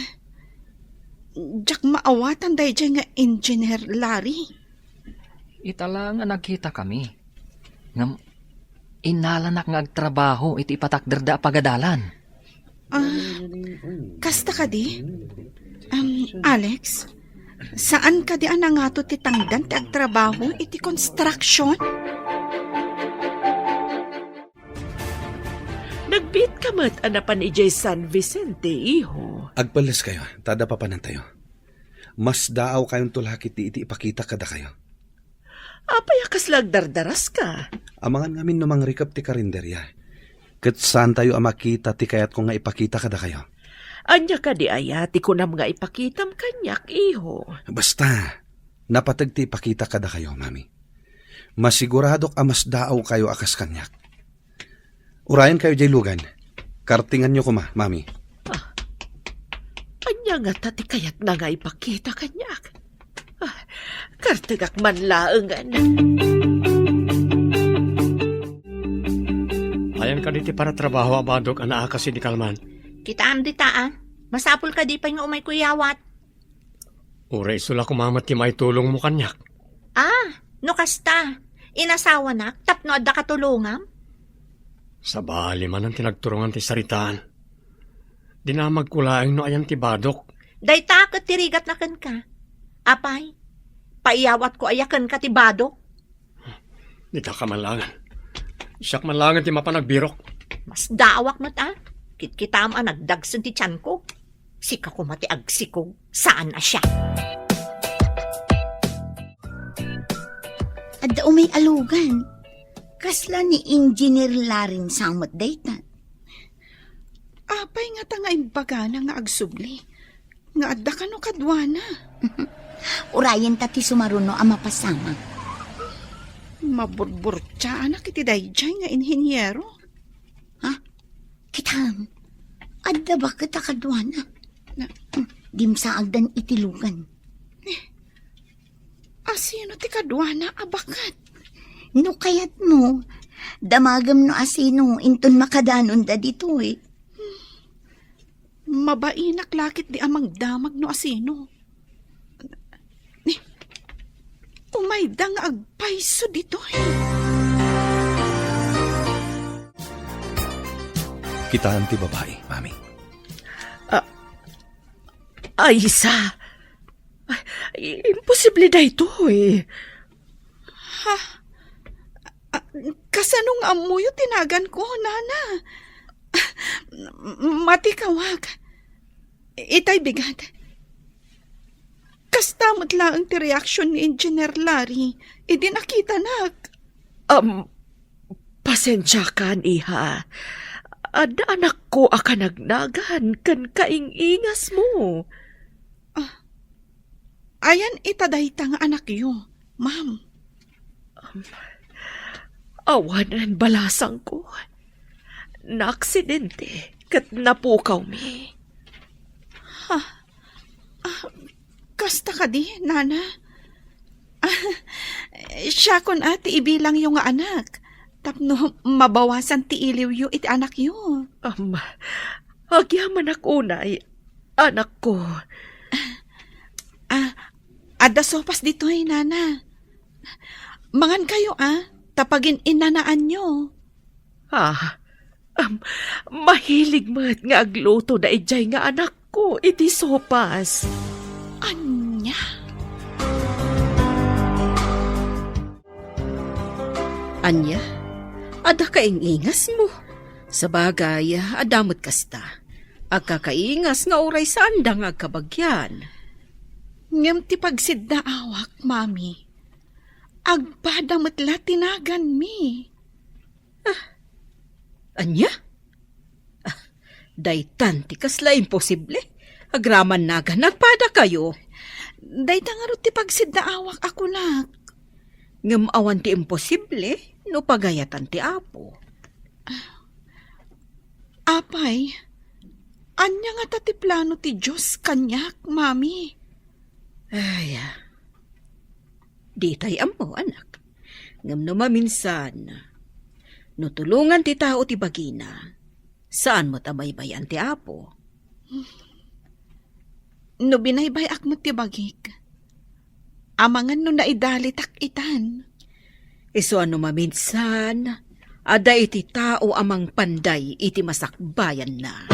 Diak maawatan daydiay nga Engineer Larry. Ita la nga nagkitakami. Ngem innalanak nga agtrabaho iti ipatakderda a pagadalan. Ah, kasta kadi? Um, Alex, saan kadi a nangato ti tangdan ti agtrabaho iti construction? Nagbiit ka met a napan idiay San Vicente, iho. Agpelleskayo, ta adda papanantayo. Masdaawkayonto la ketdi iti ipakita kadakayo. Apay a kasla agdardaraska? Amangan ngamin no mangrikep ti karinderia. Ket saantayo a makita ti kayatko nga ipakita kadakayo. Ania kadi aya ti kunam nga ipakitam kaniak, iho? Basta, napateg ti ipakita kadakayo, Mami. Masiguradok a masdaawkayo a kas kaniak. Urayenkayo diay lugan. Kartinganyo koma, Mami. Ah, ania ngata ti kayatna nga ipakita kaniak? Ah, kartengak man laengen. Ayan kadi ti paratrabaho a badok a naakas idi kalman? Kitaem dita, a. Masapul kadi pay nga umayko iyawat? Uray isu la koma met ti maitulongmo kaniak. Ah, no kasta, inasawanak tapno adda katulongam? Sabali manen ti nagturongan ti saritaan. Dinamagko laeng no ayan ti badok. Dayta ket ti rigatna kenka. Apay, paiyawatko aya kenka ti badok? Dita ka man laengen. Siak man laengen ti mapan agbirok. Masdaawak met, a. Kitkitam a nagdagsen ti tianko. Sika koma ti agsikog, saan a siak. Adda umay a lugan. Kasla ni Engineer Larry sa met dayta. Apay ngata nga imbagana nga agsubli? Nga adda kano kaduana? Urayen ta ti sumaruno a mapasamak. Maburburtiaanak iti daydiay nga inhiniero. Ha? Kitam, adda baket a kaduana. Na- Hmm, dimsaagdan iti lugan. Eh, asino ti kaduana a baket? No kayatmo, damagem no asino inton makadanonda ditoy. Mabainak la ketdi a mangdamag no asino. Ni, umayda nga agpayso ditoy. Kitaem ti babai, Mami. Ah, Aisa. Ay, imposible daytoy. Ha? Ah, kasano nga ammoyo ti naganko, nana? Matikawak. Itay bigat. Kasta met laeng ti reaksion ni Engineer Larry idi nakitanak. Am, pasensiakan, iha. Adda anakko a kanagnagan ken kaing-ingasmo. Ah, ayan ita dayta nga anakyo, ma'am? Um, awanen balasangko. Naaksidente ket napukawmi. Ha? Ah, kasta kadi, nana? Ah, siakon a ti ibilangyo nga anak, tapno mabawasan ti iliwyo iti anakyo. Am, agyamanak unay, anakko. Ah, adda sopas ditoy, nana. Mangankayo, a, ta pagin-inanaanyo. Ah, am, mahilig met nga agluto daydiay nga anakko iti sopas. Ania? Ania? Adda kaing-ingasmo? Sabagay, adda met kasta. Agkakaingas nga uray saanda nga agkabagian. Ngem ti pagsiddaawak, Mami, agpada met la ti naganmi. Ah, ania? Ah, daytan ti kasla imposible. Agraman nagan, agpadakayo. Dayta ngarud ti pagsiddaawak a kunak. Ngem awan ti imposible no pagayatan ti Apo. Apay, ania ngata ti plano ti Dios kaniak, Mami? Ay, ah. Ditay ammo, anak. Ngem no maminsan, no tulongan ti tao ti bagina, saan met a baybay-an ti Apo. No binaybay-ak met ti bagik, amangan no naidalitak itan. Isu a no maminsan, adda iti tao a mangpanday iti masakbayanna.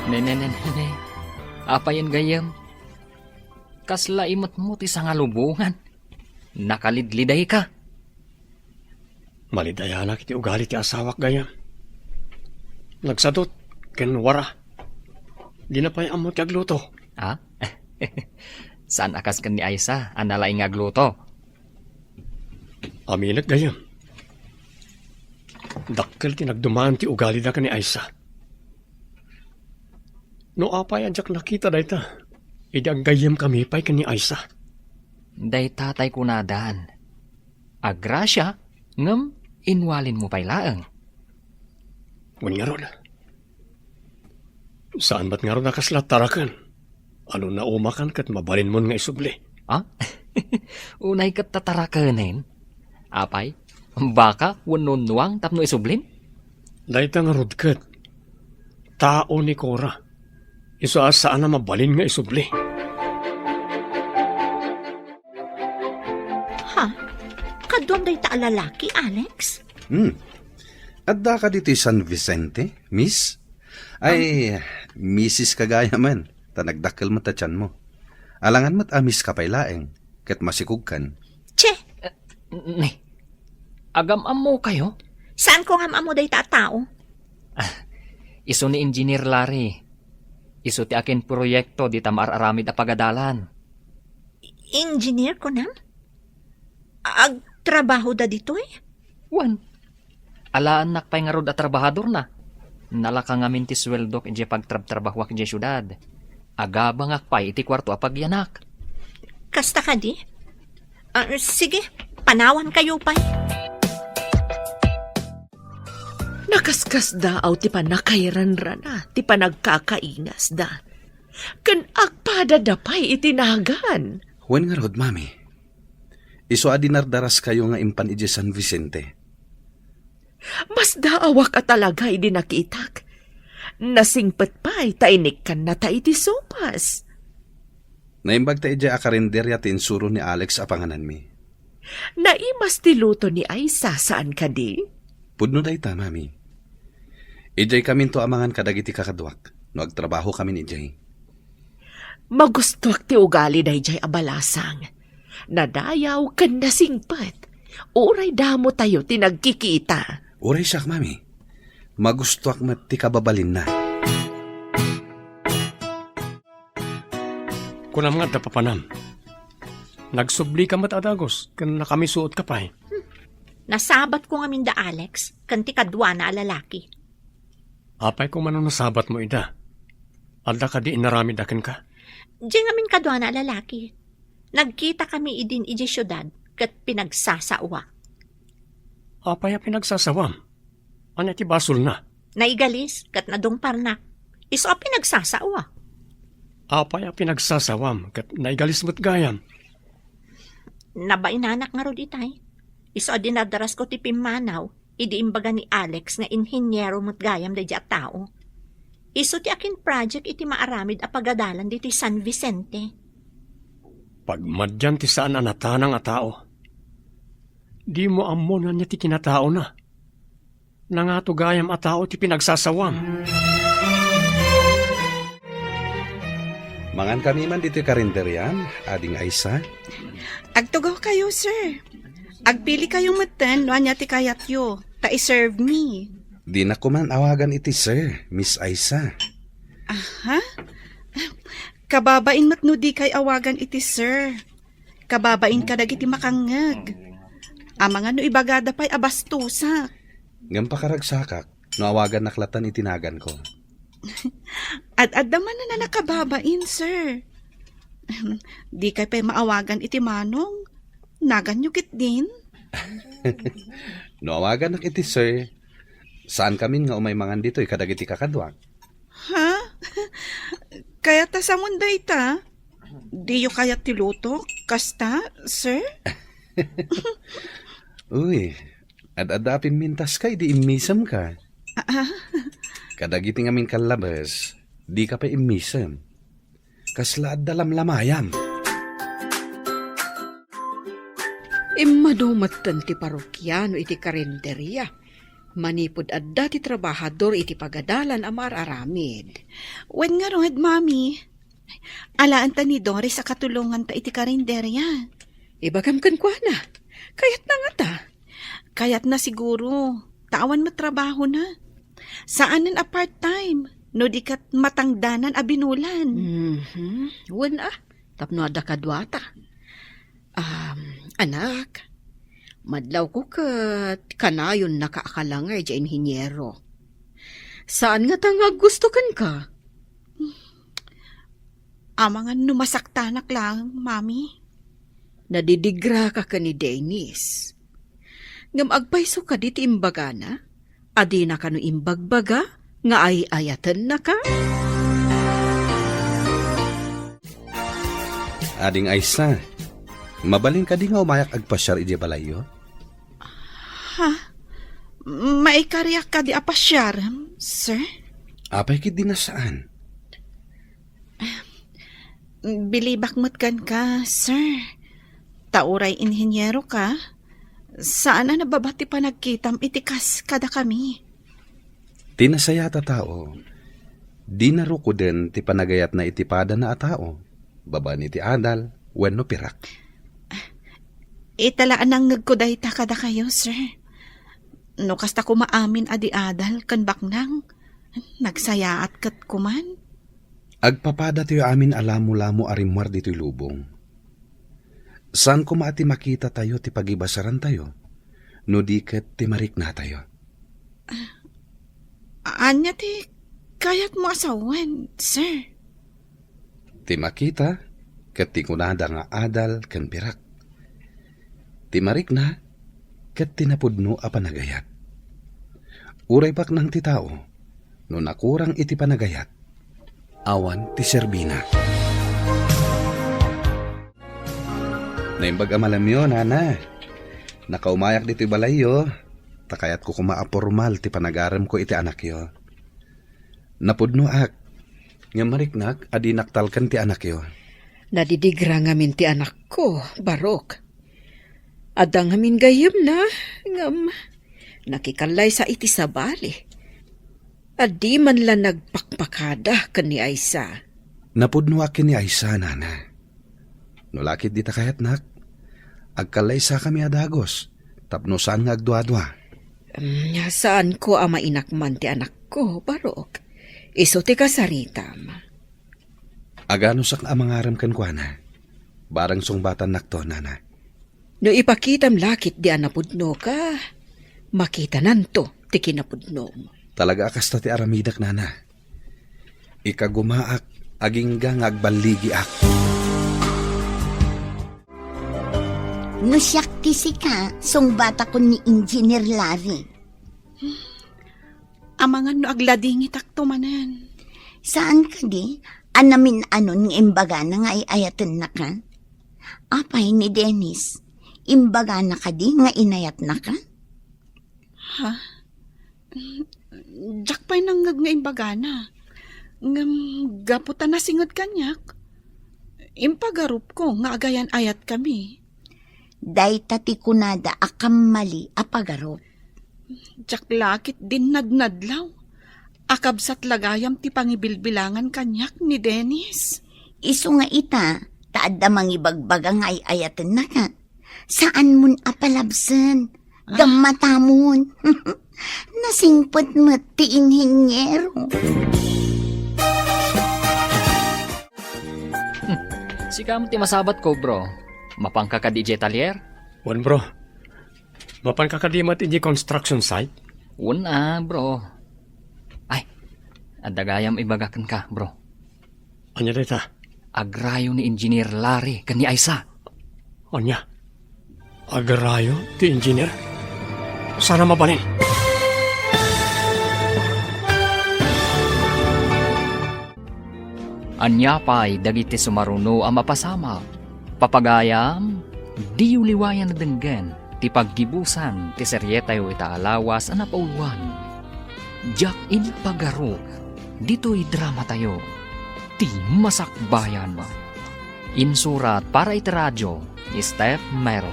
Ne, ne, ne, ne, ne. Apayen gayyem? Kasla imetmo ti sangalubongan. Nakalidlidayka. Malidayanak iti ugali ti asawak gayyem. Nagsadut ken wara. Dina pay ammo ti agluto. Ah? Saan a kas ken ni Aisa a nalaing nga agluto? Aminek gayyem. Dakkel ti nagdumaan ti ugalida ken ni Aisa. No apay a diak nakita dayta, idi aggayyemkami pay ken ni Aisa. Dayta tay kunadan. Agrasia, ngem inwalinmo pay laeng. Wen ngarud. Saan met ngarud a kasla taraken. Ano naumakan ket mabalinmon nga isubli? Ah? Unay ket tatarakenen? Apay, baka wenno nuang tapno isublin? Dayta ngarud ket tao ni Cora. Isu a saan a mabalin nga isubli. Ha? Kaduam dayta a lalaki, Alex? Hmm. Adda ka ditoy San Vicente, miss? Ay, misis ka gayamen, ta nagdakkel met a tianmo. Alangan met a miss ka pay laeng, ket masikogkan. Che! Eh, ne, agam-ammokayo? Saan ko ngam-ammo dayta a tao? Ah, isu ni Engineer Larry. Isu ti akinproyekto dita maar-aramid a pagadalan. Engineer, kunam? Agtrabahoda ditoy? Wen, alaennak pay ngarud a trabahadorna. Nalaka ngamin ti sueldok idiay pagtrabtrabahoak idiay siudad. Agabangak pay iti kuarto a pagyanak. Kasta kadi? Ah, sige, panawankayo pay. Nakaskasdaaw ti pannakairanrana ti panagkakaingasda, ken agpadada pay iti nagan. Wen ngarud, Mami. Isu a dinardaraskayo nga impan idiay San Vicente. Masdaawak a talaga idi nakitak. Nasingpet pay ta inikkannata iti sopas. Naimbag ta idiay a karinderya ti insuro ni Alex a pangananmi. Naimas ti luto ni Aisa, saan kadi? Pudno dayta, Mami. Idiay kaminto a mangan kadagiti kakaduak, no agtrabaho kamin idiay. Magustoak ti ugali daydiay a balasang. Nadayaw ken nasingpet. Uray damotayo ti nagkikita. Uray siak, Mami. Magustoak met ti kababalinna. Kunam nga adda papanam. Nagsublika met a dagus ken nakamisuotka pay. Hmm. Nasabatko ngamin da Alex ken ti kaduana a lalaki. Apay koma no nasabatmo ida? Adda kadi inaramidda kenka? Diay ngamin kaduana a lalaki. Nagkitakami idin idiay siudad ket pinagsasaoak. Apay a pinagsasawam? Ania ti basolna? Naigalis ket nadungparnak. Isu a pinagsasaoak. Apay a pinagsasawam ket naigalis met gayam? Nabainanak ngarud itay. Isu a dinardarasko ti pimmanaw idi imbaga ni Alex nga inhiniero met gayam daydiay a tao. Isu ti akin-project iti maaramid a pagadalan ditoy San Vicente. Pagmadian ti saan a natanang a tao. Dimo ammo no ania ti kinataona. Nangato gayam a tao ti pinagsasawam. Mangankami man ditoy karinderiam, Ading Aisa. Agtugaw kayo, sir. Agpili kayo metten no ania ti kayatyo, ta iserve mi. Dinak ko man awagan iti sir, Miss Aisa. Aha? Kababain met no di kay awagan iti sir. Kababain kadagiti makangngeg. Amangan no ibagada pay a bastosak. Ngem pakaragsakak no awagannak lattan iti naganko. Ad-adda man a nakababain, sir. Di kay pay maawagan iti manong. Naganyo ketdin? No awagannak iti sir, saankamin nga umay mangan ditoy kadagiti kakaduak. Ha? Kayat ta samon dayta? Diyo kayat ti lutok? Kasta, sir? Uy, ad-adda a pimmintaska idi immisemka. Ah, ah. Kadagiti ngamin kallabes, dika pay immisem. Kasla adda lamlamayam. Immadu metten ti parokiano iti karinderia. Manipud adda ti trabahador iti pagadalan a mar-aramid. Wen ngarud, Mami. Alaen ta ni Doris a katulonganta iti karinderia. Ibagam kenkuana. Kayatna ngata. Kayatna siguro. Ta awan met trabahona. Saanen a part-time. No di ket matangdanan a binulan. Mhm. Wen a. Tapno adda kaduata. Um, anak, madlawko ket kanayonnaka a kalangay diay inhiniero. Saan ngata nga aggusto kenka? Amangan no masaktanak laeng, Mami. Nadidigraka ken ni Dennis. Ngem agpayso kadi ti imbagana? A dina kano imbagbaga nga ay-ayatennaka? Ading Aisa, mabalin kadi nga umayak agpasiar idiay balayyo? Ha? Maikariak kadi a pasiarem, sir? Apay ketdi a saan? Bilibak met kenka, sir. Ta uray inhiniero ka, saan a nababa ti panagkitam iti kas kadakami. Ti nasayaat a tao, dina rukoden ti panagayatna iti padana a tao, babaen iti adal wenno pirak. Ita la a nangngegko dayta kadakayo, sir. No kasta koma amin a di adal ken baknang, nagsayaat ket koman. Agpapadatayo amin a lamolamo a rimmuar ditoy lubong. Saan koma a ti makitatayo ti pagibasarantayo, no di ket ti mariknatayo. Ania ti kayatmo a sawen, sir? Ti makita ket ti kunada nga adal ken pirak. Ti marikna ket ti napudno a panagayat. Uray baknang ti tao, no nakurang iti panagayat, awan ti serbina. Naimbag a malamyo, nana. Nakaumayak ditoy balayyo, ta kayatko koma a pormal ti panagaremko iti anakyo. Napudnoak, ngem mariknak a dinak talken ti anakyo. Nadidigra ngamin ti anakko, Barok. Adda ngamin gayyemna, ngem nakikallaysa iti sabali. A di man la nagpakpakada ken ni Aisa. Napudnoak ken ni Aisa, nana. No la ketdi ta kayatnak, agkallaysakami a dagus, tapno saan nga agduadua. Mm, saanko a mainakman ti anakko, Barok. Isu ti kasaritam. Aganusak a mangarem kenkuana. Bareng sungbatannakto, nana. No ipakitam la ketdi a napudnoka, makitananto ti kinapudnom. Talaga a kasta ti aramidek, nana. Ikagumaak, agingga nga agballigiak. No siak ti sika, sungbatakon ni Engineer Larry. Amangan no agladingitakto manen. Saan kadi a namin-anon nga imbagana nga ay-ayatennaka? Apay ni Dennis, imbagana kadi nga inayatnaka? Ha? Diak pay nangngeg nga imbagana. Ngem gapu ta nasinged kaniak, impagarupko nga agayan-ayatkami. Dayta ti kunada a kammali a pagarup. Diak la ketdin nadnadlaw a kabsat la gayam ti pangibilbilangan kaniak ni Dennis. Isu nga ita, ta adda mangibagbaga nga ay-ayatennak. Saanmon a palabsen. Gammatamon. Nasingpet met ti inhenyero. Hmm. Sika met ti masabatko, bro. Mapanka kadi idiay talyer? Wen, bro. Mapanka kadi met idiay construction site? Wen a, bro. Ay, adda gayam ibaga kenka, bro. Ania dayta? Agrayo ni Engineer Larry ken ni Aisa. Ania? Agrayo ti engineer? Saan a mabalin? Ania pay dagiti sumaruno a mapasamak? Papagayam, diyo liwayan a denggen ti paggibusan ti serietayo ita a lawas a napauluan. Diak impagarok ditoy dramatayo, ti Masakbayan. Insurat para iti radio ni Steph Mero,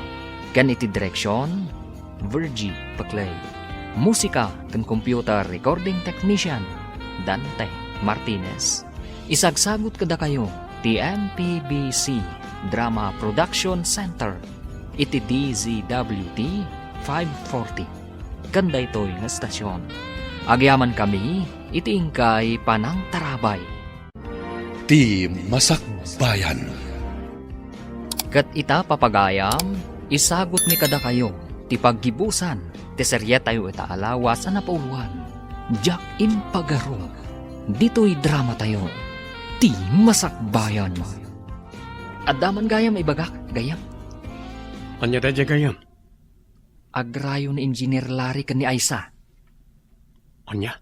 ken iti direksion, Virgie Paclay. Musika ken computer recording technician, Dante Martinez. Isagsagut kadakayo ti M P B C Drama Production Center iti D Z W T five forty. Ken daytoy nga estasion, agyamankami iti inkay panangtarabay. Ti Masakbayan. Ket ita, papagayam, isagutmi kadakayo ti paggibusan ti serietayo ita a lawas a napauluan. Diak impagarok ditoy dramatayo, ti Masakbayan. Adda man gayam ibagak, gayyem. Ania daydiay, gayyem? Agrayo ni Engineer Larry ken ni Aisa. Ania?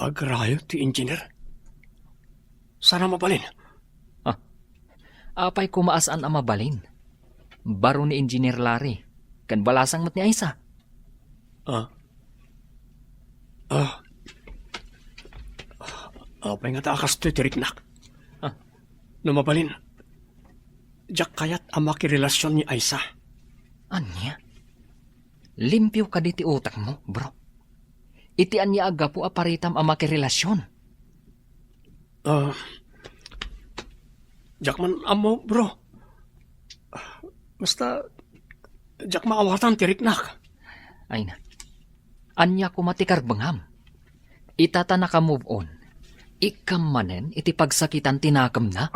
Agrayo ti engineer? Saan a mabalin? Ah, apay koma a saan a mabalin? Baro ni Engineer Larry, ken balasang met ni Aisa. Ah. Ah. Apay ngata a kastoy ti riknak? Ah. No mabalin, diak kayat a makirelasyon ni Aisa. Ania? Limpio kadi ti utekmo, bro? Iti ania a gapu a paritam a makirelasyon? Ah, diak man ammo, bro. Basta, diak maawatan ti riknak. Ay na. Ania koma ti karbengam? Ita ta naka-move on, ikkam manen iti pagsakitan ti nakemna?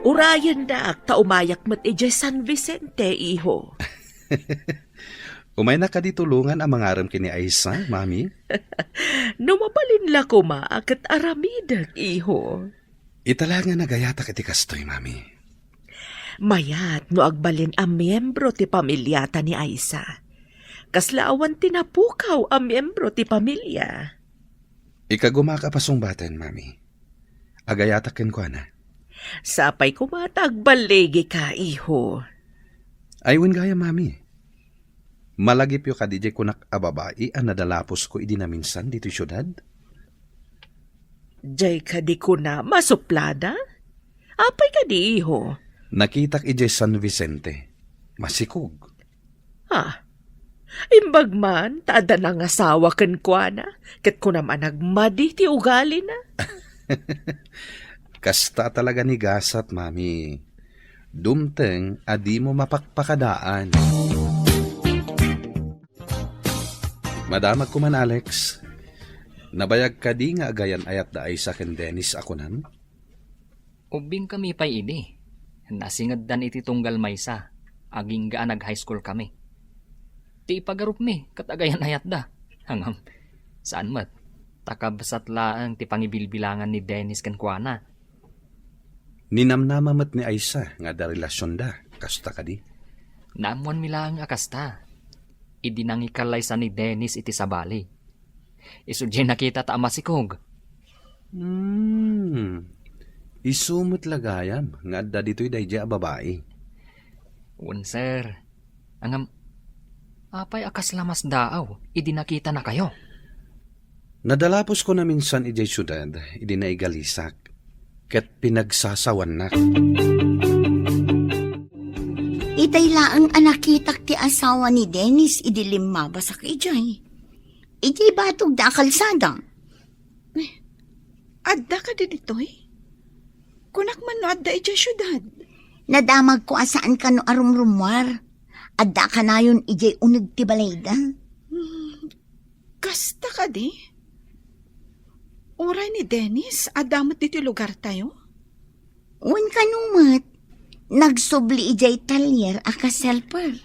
Urayennak ta umayak met idiay San Vicente, iho. Umaynak kadi tulongan a mangarem ken ni Aisa, Mami? No mabalin la koma a ket aramidek, iho. Ita la nga nagayatak iti kastoy, Mami. Mayat no agbalin a miyembro ti pamiliata ni Aisa. Kasla awan ti napukaw a miyembro ti pamilia. Ikagumak a pasungbaten, Mami. Agayatak kenkuana. Sapay koma ta agballigika, iho. Ay, wen gayam, Mami. Malagipyo kadi diay kunak a babai a nadalapusko idi naminsan ditoy siudad? Diay kadi kuna masuplada? Apay kadi, iho? Nakitak idiay San Vicente. Masikog. Ah, imbag man ta adda nangasawa kenkuana, ket kunam a nagmadi ti ugalina. Kasta talaga ni gasat, Mami. Dumteng a dimo mapakpakadaan. Madamagko man, Alex. Nabayag kadi nga agayan-ayat da Aisa ken Dennis a kunam? Ubbingkami pay idi. Nasingeddan iti tunggal maysa, agingga a nag-high school kami. Ti ipagarupmi ket agayan-ayatda. Ngem, saan met, ta kabsat laeng ti pangibilbilangan ni Dennis kenkuana. Ninamnama met ni Aisa nga adda relasionda, kasta kadi? Naammoanmi laeng a kasta. Idi nangikallaysa ni Dennis iti sabali. Isu diay nakitata a masikog. Hmm. Isu met la gayam nga adda ditoy daydiay a babai. Wen, sir. Ngem, apay a kasla masdaaw idi nakitanakayo? Nadalapusko naminsan idiay siudad idi naigalisak, ket pinagsasawannak. Itay laeng a nakitak ti asawa ni Dennis idi limmabasak idiay. Idiay batogda a kalsada. Adda kadi ditoy? Kunak man no adda idiay siudad. Nadamagko a saan kano a rumrummuar. Adda kanayon idiay uneg ti balayda. Hmm, kasta kadi? Uray ni Dennis, adda met ditoy lugartayo? Wen kano met, nagsubli idiay talyer a kas-helper.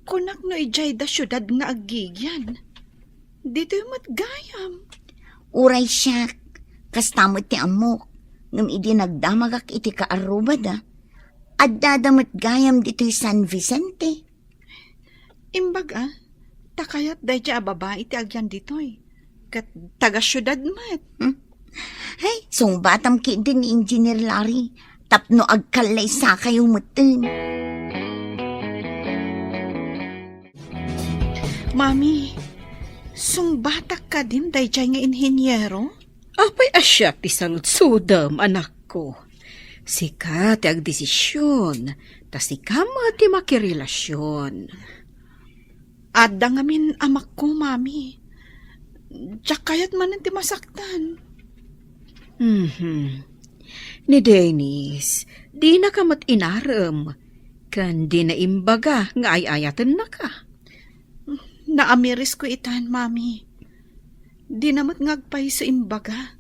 Kunak no idiay da siudad nga aggigian. Ditoy met gayam. Uray siak, kasta met ti ammok, ngem idi nagdamagak iti kaarrubada, addada met gayam ditoy San Vicente. Imbag a, ta kayat daydiay a babai ti agyan ditoy. Ket taga-siudad met. Hmm? Hay, sungbatam ketdi ni Engineer Larry tapno agkallaysakayo metten. Mami, sungbatak kadin daydiay nga inhiniero? Apay a siak ti saludsodem, anakko? Sika ti agdesision, ta sika met ti makirelasion. Adda ngamin amakko, Mami. Diak kayat manen ti masaktan. Mhm. Ni Dennis, dinaka met inarem, ken dina imbaga nga ay-ayatennaka. Naamirisko itan, Mami. Dina met nga agpayso imbaga.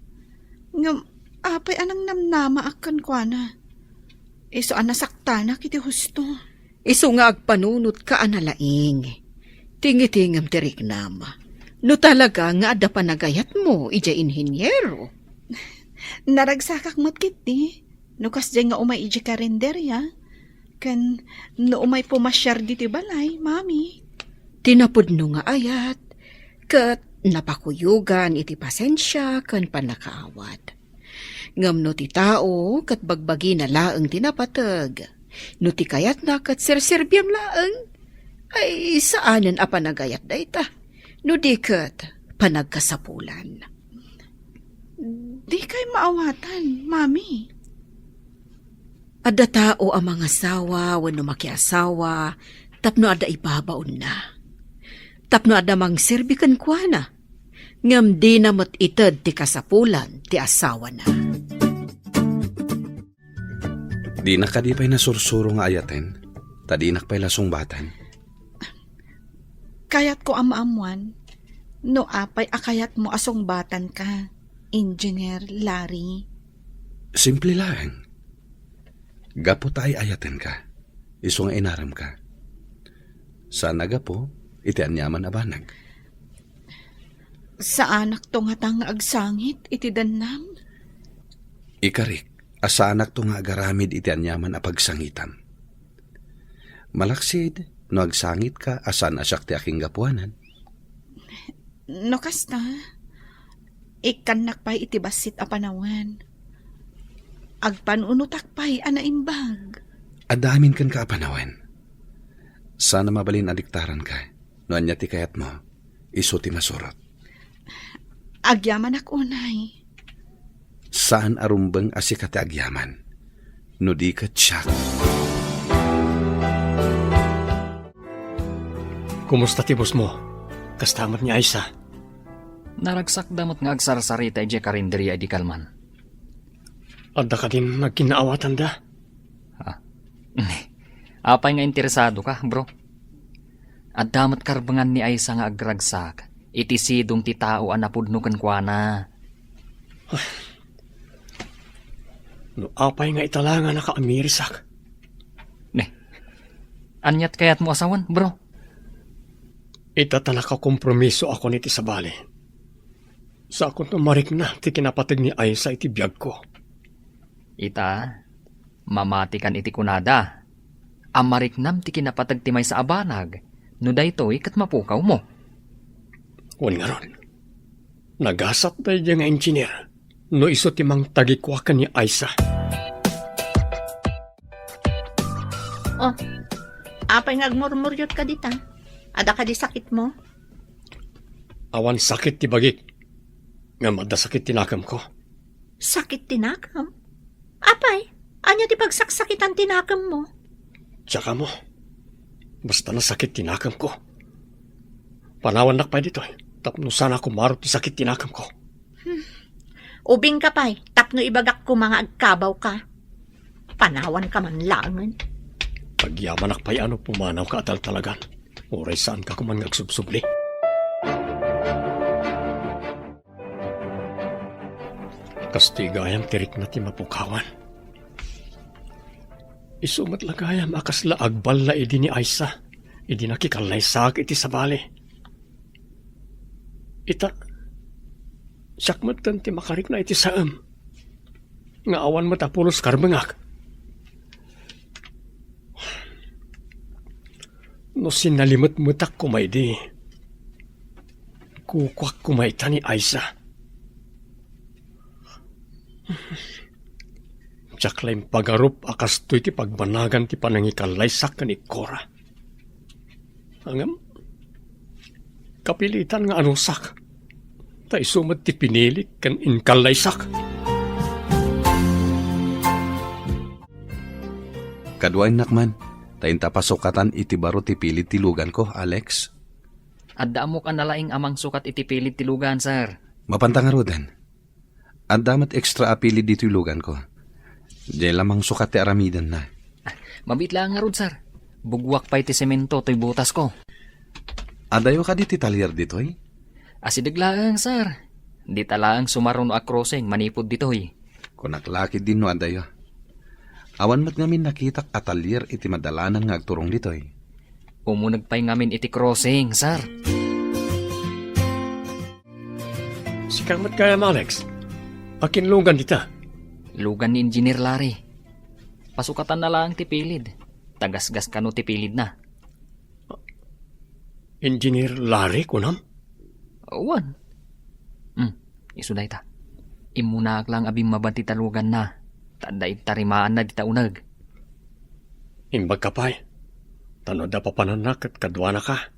Ngem apay a nangnamnamaak kenkuana? Isu a nasaktanak iti husto. Isu nga agpanunotka a nalaing. Tingitingem ti riknam. No talaga nga adda panagayatmo idiay inhiniero. Naragsakak met ketdi. No kasdiay nga umay idiay karinderia, ken no umay pumasiar ditoy balay, Mami. Ti napudno nga ayat, ket napakuyogan iti pasensia ken pannakaawat. Ngem no ti tao ket bagbagina laeng ti napateg, no ti kayatna ket serserbiam laeng, ay saanen a panagayat dayta, no di ket panagkasapulan. Dikay maawatan, Mami. Adda tao a mangasawa wenno makiasawa tapno adda ibabaonna. Tapno adda mangserbi kenkuana, ngem dina met ited ti kasapulan ti asawana. Dina kadi pay nasursuro nga ayaten, ta dinak pay la sungbatan. Kayatko a maammuan no apay a kayatmo a sungbatanka, Engineer Larry. Simple laeng. Gapu ta ay-ayatenka, isu nga inaremka. Saan a gapu iti aniaman a banag. Saanakto ngata nga agsangit iti dennam? Ikarik a saanakto nga agaramid iti aniaman a pagsangitam. Malaksid no agsangitka a saan a siak ti akinggapuanan. No kasta, ikkannak pay iti bassit a panawen. Agpanunotak pay a naimbag. Adda amin kenka a panawen. Saan a mabalin a diktaranka no ania ti kayatmo. Isu ti masurot. Agyamanak unay. Saan a rumbeng a sika ti agyaman, no di ket siak. Kumusta ti bossmo? Kasta met ni Aisa? Naragsakda met nga agsarsarita idiay karinderia idi kalman. Adda kadin nagkinnaawatanda? Ah. Apay nga interesadoka, bro? Adda met karbengan ni Aisa nga agragsak iti sidong ti tao a napudno kenkuana. No apay nga ita la nga nakaamirisak? Ne, aniat kayatmo a sawen, bro? Ita ta nakakompromisoakon iti sabali. Saanko no marikna ti kinapateg ni Aisa iti biagko. Ita, mamatikan iti kunada a mariknam ti kinapateg ti maysa a banag, no daytoy ket mapukawmo. Wen ngarud, nagasat daydiay nga engineer no isu ti mangtagikua ken ni Aisa. Oh, apay nga agmurmuriotka dita? Adda kadi sakitmo? Awan sakit ti bagik, ngem adda sakit ti nakemko. Sakit ti nakem? Apay, ania ti pagsaksakitan ti nakemmo? Diak ammo. Basta nasakit ti nakemko. Panawannak pay ditoy, tapno saan a kumaro ti sakit ti nakemko. Hmm. Ubingka pay tapno ibagak koma nga agkabawka. Panawanka man laengen. Agyamanak pay a no pumanawka a taltalagan. Uray saanka koma nga agsubsubli. Kastoy gayam ti rikna ti mapukawan. Isu met la gayam a kasla agballa idi ni Aisa, idi nakikallaysaak iti sabali. Ita, siak metten ti makarikna iti saem, nga awan met a pulos karbengak. No sinalimetmetak koma idi, kukuak koma ita ni Aisa. Diak la impagarup a kastoy ti pagbanagan ti panangikallaysak ken ikkora. Ngem, kapilitan nga anusak. Ta isu met ti pinilik ken inkallaysak. Kaduaennak man, ta inta pasukatan iti baro ti pilid ti luganko, Alex. Adda ammok a nalaing a mangsukat iti pilid ti lugan, sir. Mapanta ngaruden. Adda met extra a pilid ditoy luganko. Diay la mangsukat ti aramidenna. Ah, mabiit laeng ngarud, sir. Buguak pay ti semento toy butasko. Adayo kadi ti talyer ditoy? Asideg laeng, sir. Dita laeng sumaruno a crossing manipud ditoy. Kunak la ketdin no adayo. Awan met ngamin nakitak a talyer iti madalanan nga agturong ditoy. Umuneg pay ngamin iti crossing, sir. Sika met gayam, Alex. Akin lugan dita? Lugan ni Engineer Larry. Pasukatanna laeng ti pilid. Tagasgas kano ti pilidna. Engineer Larry, kunam? Wen. Hmm, isu dayta. Immunaak laeng a bimmaban ti taluganna, ta adda intarimaanna dita uneg. Imbagka pay, ta no adda papananna ket kaduanaka.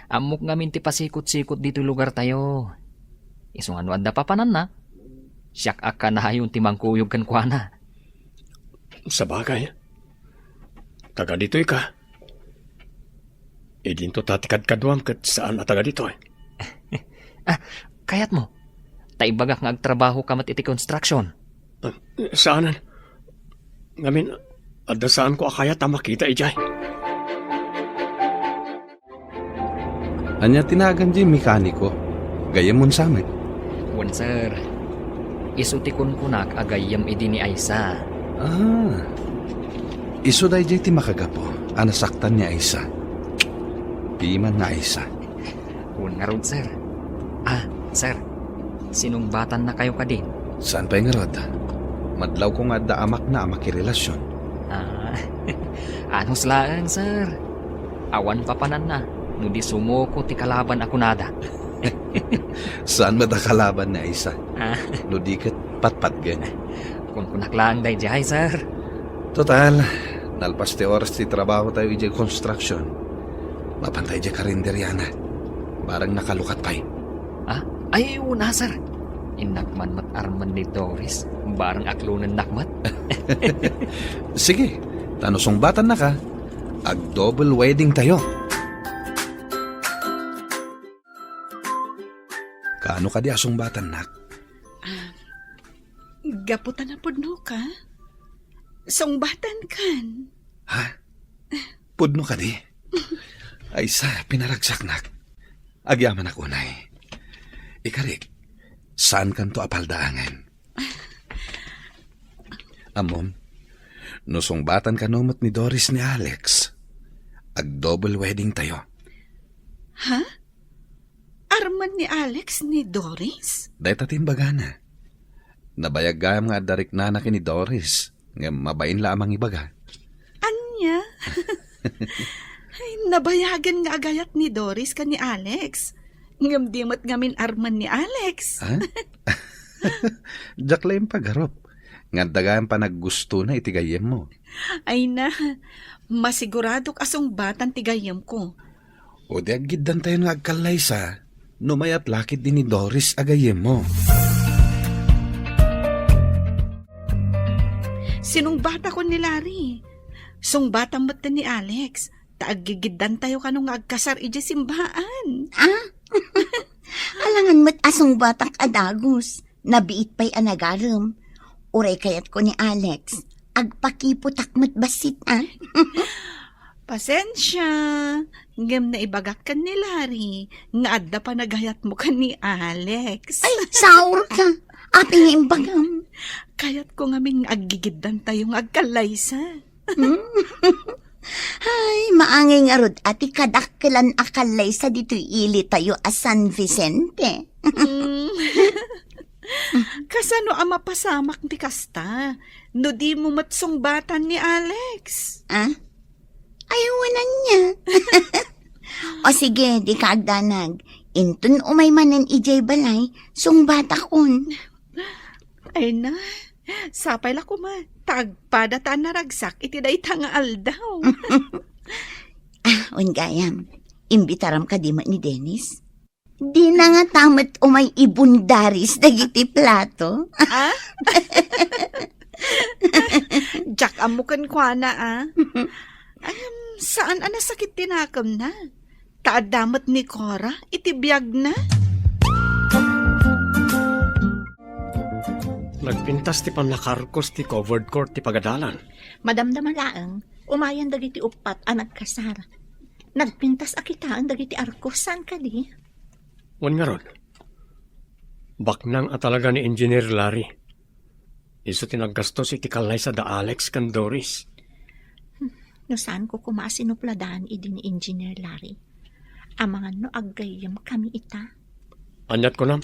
Ammok ngamin ti pasikot-sikot ditoy lugartayo. Isu nga no adda papananna, siak a kanayon ti mangkuyog kenkuana. Sabagay, taga ditoy ka. Idinto ta ti kadkaduam ket saan a taga ditoy. Ah, kayatmo? Ta ibagak nga agtrabaho ka met iti construction. Ah, saanen. Ngamin, adda saanko a kayat a makita idiay. Ania ti nagan diay mekaniko? Gayyemmo sa met? Wen, sir. Isu ti kunkunak a gayyem idi ni Aisa. Ah. Isu daydiay ti makagapu a nasaktan ni Aisa. Piman nga Aisa. Wen ngarud, sir. Ah, sir. Sinungbatannakayo kadin? Saan pay ngarud? Madlawko nga adda amakna a makirelasion. Ah, anus laeng, sir. Awan papananna no di sumuko ti kalaban a kunada. Saan met a kalaban ni Aisa? Ah. No di ket patpatgen. Kunkunak laeng daydiay, sir. Total, nalpas ti oras ti trabaho tayo idiay construction. Mapanta idiay karinderiana. Barang nakalukat pay. Ah? Ay, una, sir. Innak man met armen ni Doris. Barang aklonennak met. Sige, ta no sungbatannaka, ag-double wedding tayo. Kaano kadi a sungbatannak? Ah, gapu ta napudnoka, sungbatankan. Ha? Pudno kadi? Ay, sa, pinaragsaknak. Agyamanak unay. Ikarik, saankanto a paldaangen? Ammom, no sungbatan kano met ni Doris ni Alex, ag-double wedding tayo. Ha? Armen ni Alex ni Doris? Dayta ti imbagana. Nabayag gayam nga adda riknana ken ni Doris, ngem mabain la a mangibaga. Ania? Ay, nabayagen nga agayat ni Doris ken ni Alex. Ngem di met ngamin armen ni Alex. Ha? Diak la impagarup nga adda gayam panaggustona iti gayyemmo. Ay na, masiguradok a sungbatan ti gayyemko. O di aggiddantayon nga agkallaysa, no mayat la ketdi ni Doris a gayyemmo. Sinungbatakon ni Larry. Sungbatam met ni Alex, ta aggigiddantayo kano nga agkasar idiay simbaan. Ah? Alangan met a sungbatak a dagus. Nabiit pay a nagarem. Uray kayatko ni Alex, agpakiputak met bassit, a? Pasensia, ngem naibagak ken ni Larry nga adda panagayatmo ken ni Alex. Ay, saurka. Apay nga imbagam? Kayatko ngamin nga aggigiddantayo nga agkallaysa. Hmm? Ay, maangay ngarud a ti kadakkelan a kallaysa ditoy ilitayo a San Vicente. Hmm. Kasano a mapasamak ti kasta? No dimo met sungbatan ni Alex? A? Ay, awan ania. O sige, dika agdanag. Inton umay manen idiay balay, sungbatakon. Ay na, sapay la koma, ta agpada ta a naragsak iti dayta nga aldaw. A, wen gayam, imbitaram kadi met ni Dennis? Dina ngata met umay ibundaris dagiti plato. A? Diak ammo kenkuana, a. Em, saan a nasakit ti nakemna? Ta adda met ni Cora iti biagna. Nagpintas ti pannakaarkos ti covered court ti pagadalan. Madamdama laeng, umayen dagiti uppat a nagkasar. Nagpintas a kitaen dagiti arkos, saan kadi? Wen ngarud, baknang a talaga ni Engineer Larry. Isu ti naggastos iti kallaysa da Alex ken Doris. Hmm, no saanko koma a sinupladan idi ni Engineer Larry. Amangan no aggayyemkami ita. Aniat kunam?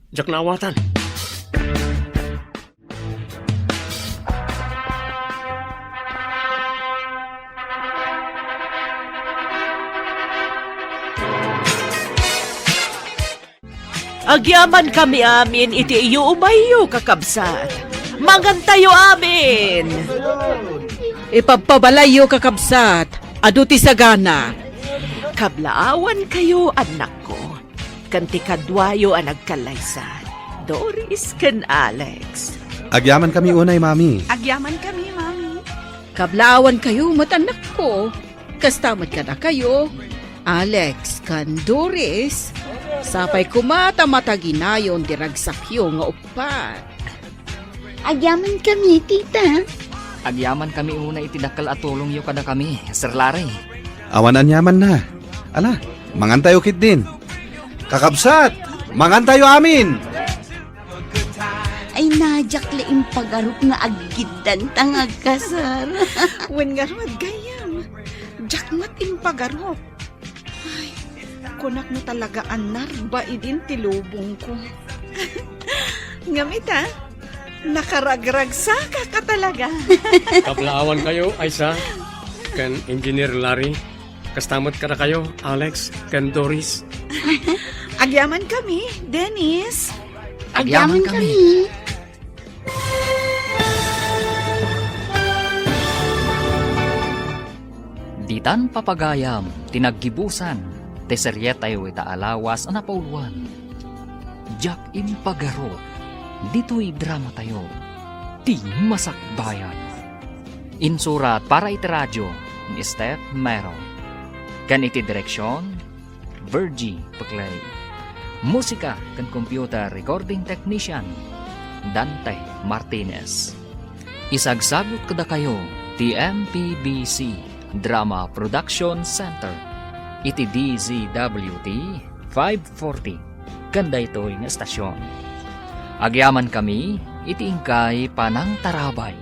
Diak naawatan. Agyamankami amin iti iyo umayyo, kakabsat. Mangantayo amin. Ipabpabalayyo, kakabsat, adu ti sagana. Kablaawankayo, annakko, ken ti kaduayo a nagkallaysa, Doris ken Alex. Agyamankami unay, Mami. Agyamankami, Mami. Kablaawankayo met, annakko. Kasta met kadakayo, Alex ken Doris. Sapay koma ta mataginayon ti ragsakyo nga uppat. Agyamankami, tita. Agyamankami unay iti dakkel a tulongyo kadakami, Sir Larry. Awan aniamanna. Ala, mangantayo ketdin. Kakabsat, mangantayo amin! Ay, na, diak la impagarup nga aggiddanta nga agkasar. Wen ngarud, gayyem, diak met impagarup. Ay, kunak no talaga a narba idin ti lubongko. Ngem ita, nakaragragsakak a talaga. Kablaawankayo, Aisa, ken Engineer Larry. Kasta met kadakayo, Alex ken Doris. Agyamankami, Dennis. Agyamankami. Ditan papagayam ti naggibusan ti serietayo ita a lawas a napauluan. Diak impagarup ditoy dramatayo, Ti Masakbayan. Insurat para iti radio ni Steph Mero. Ken iti direksion, Virgie Peclay. Musika ken computer recording technician, Dante Martinez. Isagsagut kadakayo ti M P B C Drama Production Center iti D Z W T five forty ken daytoy nga estasion. Agyamankami iti inkay panangtarabay.